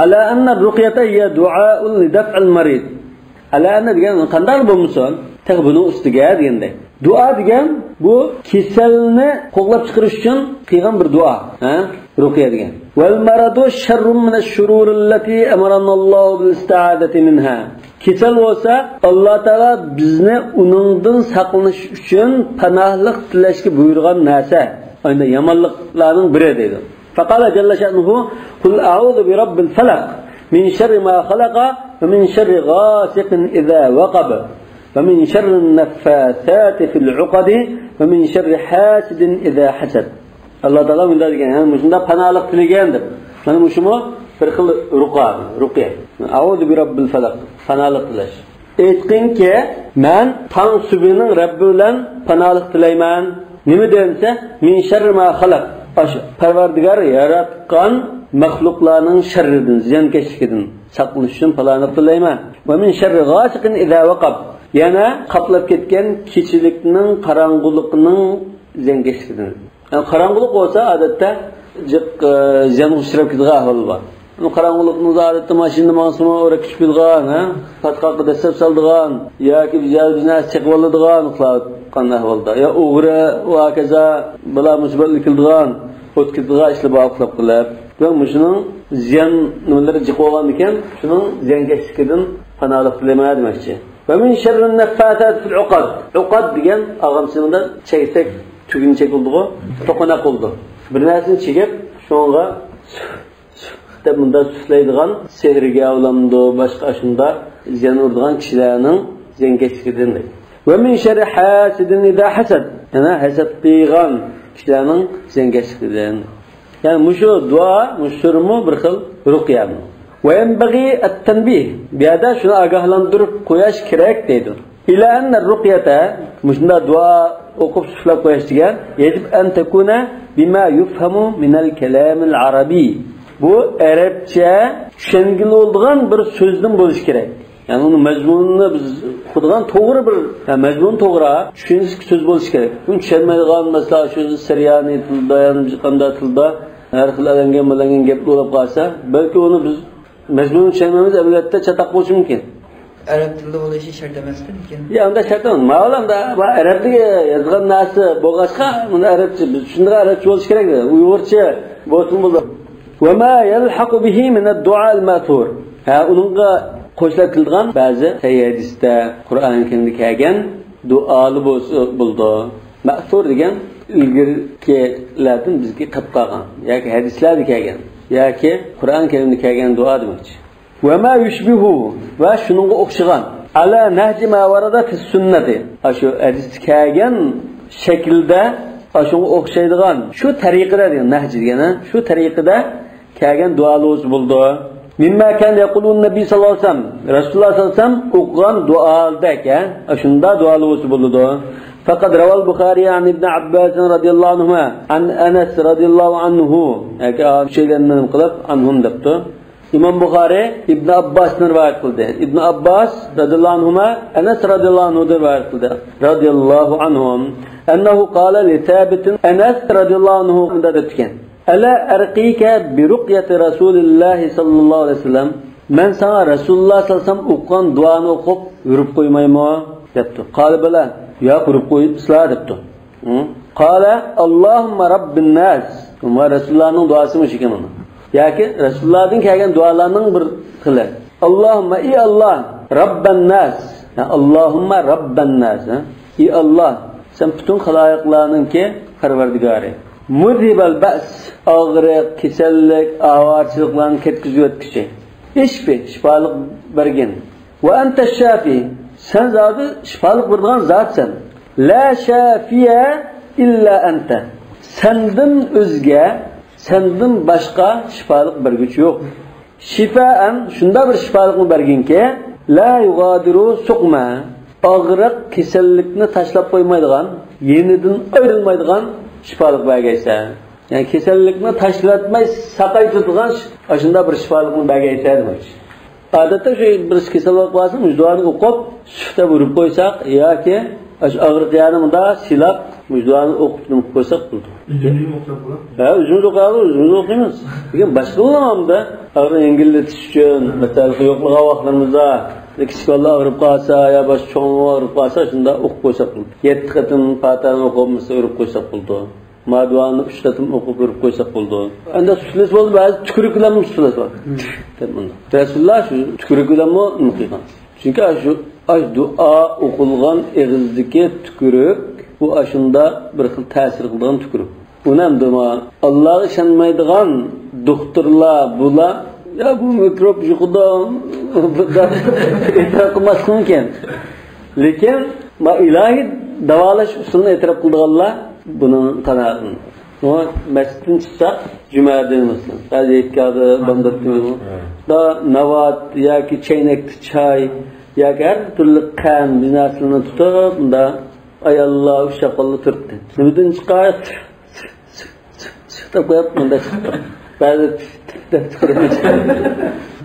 على أن الرقية هي دعاء لدفع المريض. ئەلەنە دېگەن قانداق بولمىسۇن، تېخى بۇنىڭ ئۈستىگە دېگەندەك. دۇئا دېگەن بۇ كېسەلنى قوغلاپ چىقىرىش ئۈچۈن قىلغان بىر دۇئا. ھە؟ رۇقيە دېگەن. والمرض شر من الشرور التي أمرنا الله بالاستعاذة منها. كېسەل بولسا، ئاللا تائالا بىزنى ئۇنىڭدىن ساقلىنىش ئۈچۈن پاناھلىق تىلەشكە بۇيرۇغان نەرسە. ئەنە يامانلىقلارنىڭ بىرى دەيدۇ. فقال جل شأنه: قل أعوذ برب الفلق، من شر ما خلق، ومن شر غاسق إذا وقب، ومن شر النفاثات في العقد، ومن شر حاسد إذا حسد. ئاللا تائالا مۇنداق دېگەن، يەنى مۇشۇنداق پاناھلىق تىلىگەن دەپ. مانا مۇشۇمۇ بىر خىل رۇقا، رۇقيە. أعوذ برب الفلق، پاناھلىق تىلەش. ئېيتقىنكى، مەن تاڭ سۈبھىنىڭ رەببى بىلەن پاناھلىق تىلەيمەن. نېمە دېسە، من شر ما خلق. ئاشۇ پەرۋەردىگار ياراتقان مەخلۇقلارنىڭ شەررىدىن، زىيانكەشلىكىدىن ساقلىنىش ئۈچۈن پاناھلىق تىلەيمەن. ۋە من شەررى غاسىقىن ئىزا ۋەقەب. يەنە قاپلاپ كەتكەن كېچىلىكنىڭ قاراڭغۇلۇقىنىڭ زىيانكەشلىكىدىن. يەنى قاراڭغۇلۇق بولسا، ئادەتتە جىق، ئە، زىيانغا ئۇچراپ كېتىدىغان ئەھۋال بار. قاراڭغۇلۇقنىڭ ئادەتتە ماشىنىدا ماڭسىمۇ، ئورەك چۈشۈپ كېتىدىغان، ھە؟ پاتقاققا دەسسەپ سالىدىغان ياكى بىر يەردە بىر نەرسە چېقىۋالىدىغان، ئۇخلاۋاتقان ئەھۋالدا. يا ئوغرى، ۋە ھاكازا، بالا مۇسىبەتلەر كېلىدىغان، ئوت كېتىدىغان ئىشلار بار ئۇخلاپ قېلىپ. دېمەك، مۇشۇنىڭ زىيان نېمىلىرى جىق بولغاندىكىن، شۇنىڭ زىيانكەشلىكىدىن پاناھلىق تىلەيمەن دېمەكچى. ۋە مىن شەررىن نەففاساتى فىل ئۇقاد. ئۇقاد دېگەن ئاغام سىنىڭدا چەكسەك، تۈگۈن چېكىلدىغۇ، توقۇناق بولىدۇ. بىر نەرسىنى چېكىپ، شۇنىڭغا دەپ مۇنداق سۈفلەيدىغان، سېھىرگە ئۇلىنىدۇ، باشقا ئاشۇنداق زىيان ئۇرىدىغان كىشىلەرنىڭ زىيانكەشلىكىدىن دەيدۇ. ۋە مىن شەررى ھاسىدىن ئىزا ھەسەد. يەنە ھەسەت قىلغان كىشىلەرنىڭ زىيانكەشلىكىدىن. يەنى مۇشۇ دۇئا، مۇشۇ سۈرىمۇ بىر خىل رۇقيە. ۋە يەنبەغى ئەت-تەنبىھ. بۇ يەردە شۇنى ئاگاھلاندۇرۇپ قويۇش كېرەك دەيدۇ. إلى أن الرقية، مۇشۇنداق دۇئا ئوقۇپ سۈفلەپ قويۇش دېگەن، يەجىب ئەن تەكۇنە بىما يۇفھەمۇ مىنەل كەلامىل ئەرەبىي. بۇ ئەرەبچە چۈشەنگىلى بولىدىغان بىر سۆزدىن بولۇشى كېرەك. يەنى ئۇنىڭ مەزمۇنىنى بىز ئوقۇيدىغان توغرا بىر، يەنى مەزمۇنى توغرا، چۈشىنىشلىك سۆز بولۇشى كېرەك. بۇنى چۈشەنمەيدىغان، مەسىلەن، شۇ سىرىيانى تىلدا، يەنى بىر قانداق تىلدا ھەر خىل ئەلەنگەن-مەلەنگەن گەپلەر بولۇپ قالسا، بەلكى ئۇنى بىز مەزمۇنىنى چۈشەنمەيمىز، ئەمەلىيەتتە چاتاق بولۇشى مۇمكىن. ئەرەب تىلىدا بولۇشى شەرت ئەمەسكەن لېكىن. يا، ئۇنداق شەرت ئەمەس. ماۋۇلامدا بۇ ئەرەبلىك يازغان نەرسە بولغاچقا، بۇنى ئەرەبچە، بىز چۈشىنىدىغان ئەرەبچە بولۇشى كېرەك. ئۇيغۇرچە بولسىمۇ بولىدۇ. وما يلحق به من الدعاء المأثور. ھە، ئۇنىڭغا قوشۇلۇپ كېلىدىغان بەزى سەھىھ ھەدىستە، قۇرئان كەرىمدە كەلگەن دۇئالار بولسا بولىدۇ. مەسۇر دېگەن ئىلگىرىكىلەردىن بىزگە قېلىپ قالغان ياكى ھەدىسلەردە كەلگەن ياكى قۇرئان كەرىمدە كەلگەن دۇئا دېمەكچى. ۋە ما يۇشبىھۇ، ۋە شۇنىڭغا ئوخشىغان. ئەلا نەھجى ما ۋەرەدە فىس سۈننەتى. ئاشۇ ھەدىستە كەلگەن شەكىلدە، ئاشۇنىڭغا ئوخشايدىغان، شۇ تەرىقىدە دېگەن، نەھج دېگەن، ھە؟ شۇ تەرىقىدە كەلگەن دۇئالىرىڭىز بولىدۇ. مىمما كان يەقۇلۇن نەبىي ساللاللاھۇ ئەلەيھى ۋەسەللەم، رەسۇلۇللا ساللاللاھۇ ئەلەيھى ۋەسەللەم ئوقۇغان دۇئادەك، ھە، ئاشۇنداق دۇئالىرىڭىز بولىدۇ. فەقەد رەۋەل بۇخارى ئەن ئىبنى ئابباسىن رەزىياللاھۇ ئەنھۇما، ئەن ئەنەس رەزىياللاھۇ ئەنھۇ، ياكى ئۈچەيلەننى قىلىپ، ئەنھۇم دەپتۇ. ئىمام بۇخارى ئىبنى ئابباستىن رىۋايەت قىلدى. ئىبنى ئابباس رەزىياللاھۇ ئەنھۇما ئەنەس رەزىياللاھۇ ئەنھۇدىن رىۋايەت قىلدى. رەزىياللاھۇ ئەنھۇم. ئەننەھۇ قالە لىسابىتىن، ئەنەس رەزىياللاھۇ ئەنھۇ مۇنداق دەپتىكەن. ئەلا ئەرقىكە بىرۇقيەتى رەسۇلىللاھى ساللاللاھۇ ئەلەيھى ۋەسەللەم. مەن ساڭا رەسۇلۇللا ساللاللاھۇ ئەلەيھى ۋەسەللەم ئوقۇغان دۇئانى ئوقۇپ ئۇرۇپ قويمايمۇ؟ دەپتۇ. قالە بەلە. ياق، ئۇرۇپ قويسىلا دەپتۇ. ھە؟ قالە ئاللاھۇممە رەببىنناس. مانا رەسۇلۇللانىڭ دۇئاسى مۇشۇ ئىكەن مانا. ياكى رەسۇلۇللادىن كەلگەن دۇئالارنىڭ بىر خىلى. ئاللاھۇممە، ئى ئاللا، رەببەنناس. يا ئاللاھۇممە رەببەنناس، ھە؟ ئى ئاللا، سەن پۈتۈن خالايىقلارنىڭكى پەرۋەردىگارى. مۇزھىبەل بەس، ئاغرىق، كېسەللىك، ئاۋارىچىلىقلارنى كەتكۈزۈۋەتكۈچى. ئىشفى، شىپالىق بەرگىن. ۋە ئەنتە شافى، سەن زادى شىپالىق بېرىدىغان زاتسەن. لا شافىيە ئىللا ئەنتە، سەندىن ئۆزگە، سەندىن باشقا شىپالىق بەرگۈچى يوق. شىفائەن، شۇنداق بىر شىپالىقنى بەرگىنكى، لا يۇغادىرۇ سۇقما، ئاغرىق، كېسەللىكنى تاشلاپ قويمايدىغان، يېنىدىن ئايرىلمايدىغان شىپالىق بەرگەيسەن. يەنى كېسەللىكنى تاشلىۋەتمەي ساقايتىدىغان ش-، ئاشۇنداق بىر شىپالىقنى بەرگەيسەن دېمەكچى. ئادەتتە شۇ بىرسى كېسەل بولۇپ قالسا، مۇشۇ دۇئانى ئوقۇپ، سۈفلەپ ئۇرۇپ قويساق ياكى ئاشۇ ئاغرىق يەرنى مۇنداق سىلاپ، مۇشۇ دۇئانى ئوقۇپ نېمە قىلىپ قويساق بولىدۇ. ئۆزۈمنى ئوقۇسام بولامدۇ؟ ھە، ئۆزىمىز ئوقۇيمىز، ئۆزىمىز ئوقۇيمىز. لېكىن باشقىلارنىڭ ئالدىدا ئاغرىقنى يەڭگىللىتىش ئۈچۈن، مەسىلەن، يوقلىغان ۋاقىتلىرىمىزدا كىچىك بالىلار ئاغرىپ قالسا يا باشقا چوڭ ئاغرىپ قالسا، شۇنداق ئوقۇپ قويساق بولىدۇ. يەتتە قېتىم پاتىھەنى ئوقۇپ، مەسىلەن، ئۇرۇپ قويساق بولىدۇ. ما دۇئانى ئۈچ قېتىم ئوقۇپ ئۇرۇپ قويساق بولىدۇ. ئەمدى سۈفلىسى بولدى، بەزى تۈكۈرۈك بىلەن سۈفلىسى بار. دەپ مۇنداق. رەسۇلۇللا شۇ تۈكۈرۈك بىلەنمۇ نېمە قىلغان. چۈنكى ئاشۇ، ئاش دۇئا ئوقۇلغان ئېغىزدىكى تۈكۈرۈك، بۇ ئاشۇنداق بىر خىل تەسىر قىلىدىغان تۈكۈرۈك. ئۇنى ئەمدى ما ئاللاغا ئىشەنمەيدىغان دوختۇرلار، بۇلار، يا بۇ مىكروب يۇقىدۇ، بۇ دەپ ئېتىراپ قىلماسلىقى مۇمكىن. لېكىن ما ئىلاھىي داۋالاش ئۇسۇلىنى ئېتىراپ قىلىدىغانلار بۇنىڭ قانائەتىنى. شۇڭا مەسچىتتىن چىقساق، جۈمەدىن مەسىلەن، بەزى ئېتىكادى بامداتتىمۇ، دا ناۋات ياكى چەينەكتە چاي ياكى ھەر تۈرلۈك قەند، بۇ نەرسىلەرنى تۇتۇپ، مۇندا ئاياللار، ئۇششاق بالىلار تۇرۇپتۇ. نېمىدىن چىقار؟ دەپ قويۇپ، مۇنداق چىقىپ، بەزى دەپ چىقىرىپ.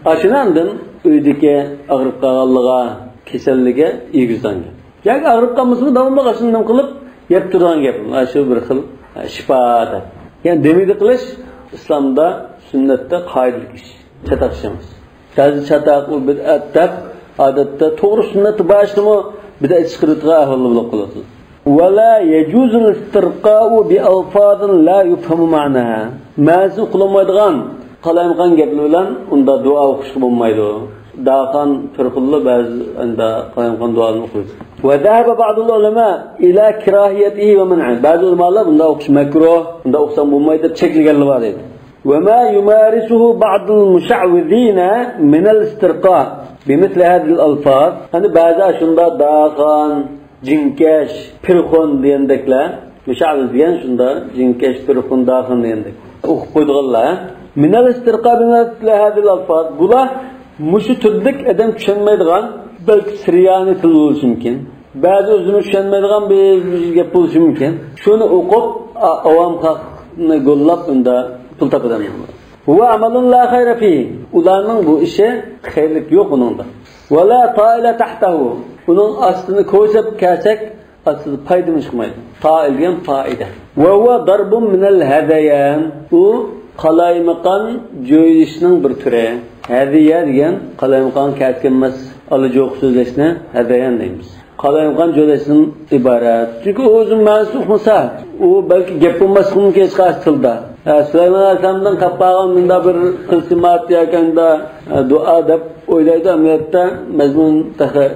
ئاشۇنى ئاندىن ئۆيدىكى ئاغرىپ قالغانلىغا، كېسەللىككە يېگۈزىدىغان گەپ. ياكى ئاغرىپ قالمىسىمۇ، داۋاملىق ئاشۇنى نېمە قىلىپ يەپ تۇرىدىغان گەپ. ئاشۇ بىر خىل، ھە، شىپا دەپ. يەنى دېمىدە قىلىش ئىسلامدا سۈننەتتە قائىدىلىك ئىش. چاتاق ئىشلىمەس. بەزى چاتاق ئۇ بىدئەت دەپ، ئادەتتە توغرا سۈننەتتە بار ئىشنىمۇ بىدئەت چىقىرىۋېتىدىغان ئەھۋاللار بولۇپ قالىدۇ. ولا يجوز الاسترقاء بألفاظ لا يفهم معناها. مەنىسى ئۇقۇلمايدىغان قالايمىقان گەپلەر بىلەن ئۇنداق دۇئا ئوقۇشقا بولمايدۇ. داخان، پىرخۇنلا بەزى ئەندە قالايمىقان دۇئالارنى ئوقۇيدۇ. وذهب بعض العلماء إلى كراهيته ومنعه. بەزى ئۆلىمالار بۇنداق ئوقۇش مەكرۇھ، بۇنداق ئوقۇساڭ بولمايدۇ دەپ چەكلىگەنلەر بار ئىدى. وما يمارسه بعض المشعوذين من الاسترقاء بمثل هذه الألفاظ. ئەنە بەزى شۇنداق داخان، جىڭكەش، پىرخۇن دېگەندەكلەر، مۇشەئۋىز دېگەن شۇنداق جىڭكەش، پىرخۇن، داخان دېگەندەك ئوقۇپ قويىدىغانلار. من الاسترقاء بمثل هذه الألفاظ. بۇلار مۇشۇ تۈردىكى ئادەم چۈشەنمەيدىغان، بەلكى سىرىيانى تىل بولۇشى مۇمكىن. بەزى ئۆزىمۇ چۈشەنمەيدىغان بىر، بىر گەپ بولۇشى مۇمكىن. شۇنى ئوقۇپ، ئا-، ئاۋام خەقنى گوللاپ، ئۇندا پۇل تاپىدۇ. هو عمل لا خير فيه. ئۇلارنىڭ بۇ ئىشى خەيرلىك يوق ئۇنىڭدا. ولا طائل تحته. ئۇنىڭ ئاستىنى كويساپ كەلسەك، ئاستىدا پايدىمۇ چىقمايدۇ. تائىل دېگەن پائىدە. وهو ضرب من الهذيان. ئۇ قالايمىقان جۆيلۈشنىڭ بىر تۈرى. ھەدىيە دېگەن قالايمىقان كەسكىنمەس، ئالا جوق سۆزلەشنى ھەدەيان دەيمىز. قالايمىقان جۆيلۈشتىن ئىبارەت. چۈنكى ئۇ ئۆزىنىڭ مەنىسىنى ئۇقمىسا، ئۇ بەلكى گەپ بولماسلىقى مۇمكىن ھېچقايسى تىلدا. ھە، سۇلايمان ئەلەيھىسسالامدىن قاپقالغان مۇنداق بىر تىلسىمات ياكى ئاندا، ھە، دۇئا دەپ ئويلايدۇ، ئەمەلىيەتتە مەزمۇن تېخى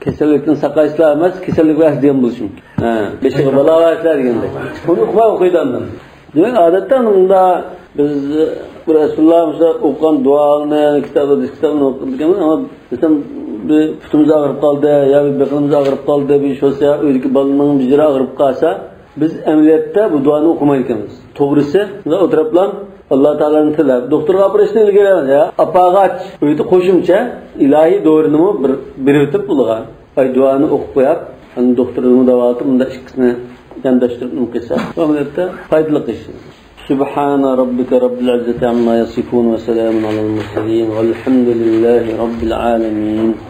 كېسەللىكتىن ساقايسىلا ئەمەس، كېسەللىك بىلەن دېگەن بولۇشى مۇمكىن. ھە، بېشىغا بالا بەرسىلە دېگەندەك. بۇنى ئۇقماي ئوقۇيدۇ ئاندىن. دېمەك، ئادەتتە مۇندا بىز رەسۇلۇللا مۇشۇ ئوقۇغان دۇئالارنى، كىتابلاردا، كىتابنى ئوقۇيدىكەنمىز، ئەمما مەسىلەن، بىر پۇتىمىز ئاغرىپ قالدى، يا بىر بېقىنىمىز ئاغرىپ قالدى، بىر ئىش بولسا، يا ئۆيدىكى بالىنىڭ بىر يېرى ئاغرىپ قالسا، بىز ئەمەلىيەتتە بۇ دۇئانى ئوقۇمايدىكەنمىز. توغرىسى، مۇنداق ئولتۇرۇپلا ئاللا تائالانى تىلەپ، دوختۇرغا ئاپىرىشنى ئىلگىرى ئەمەس، يا ئاپارغاچ، ئۆيدە قوشۇمچە ئىلاھىي دورىنىمۇ بىر بېرىۋېتىپ ئۇلىغا. ئاي، دۇئانى ئوقۇپ قويۇپ، ئاندىن دوختۇردىنمۇ داۋالىتىپ، مۇنداق ئىككىسىنى يانداشتۇرۇپ نېمە قىلسا، ئۇ ئەمەلىيەتتە پايدىلىق ئىش. سبحان ربك رب العزة عما يصفون وسلام على المرسلين والحمد لله رب العالمين.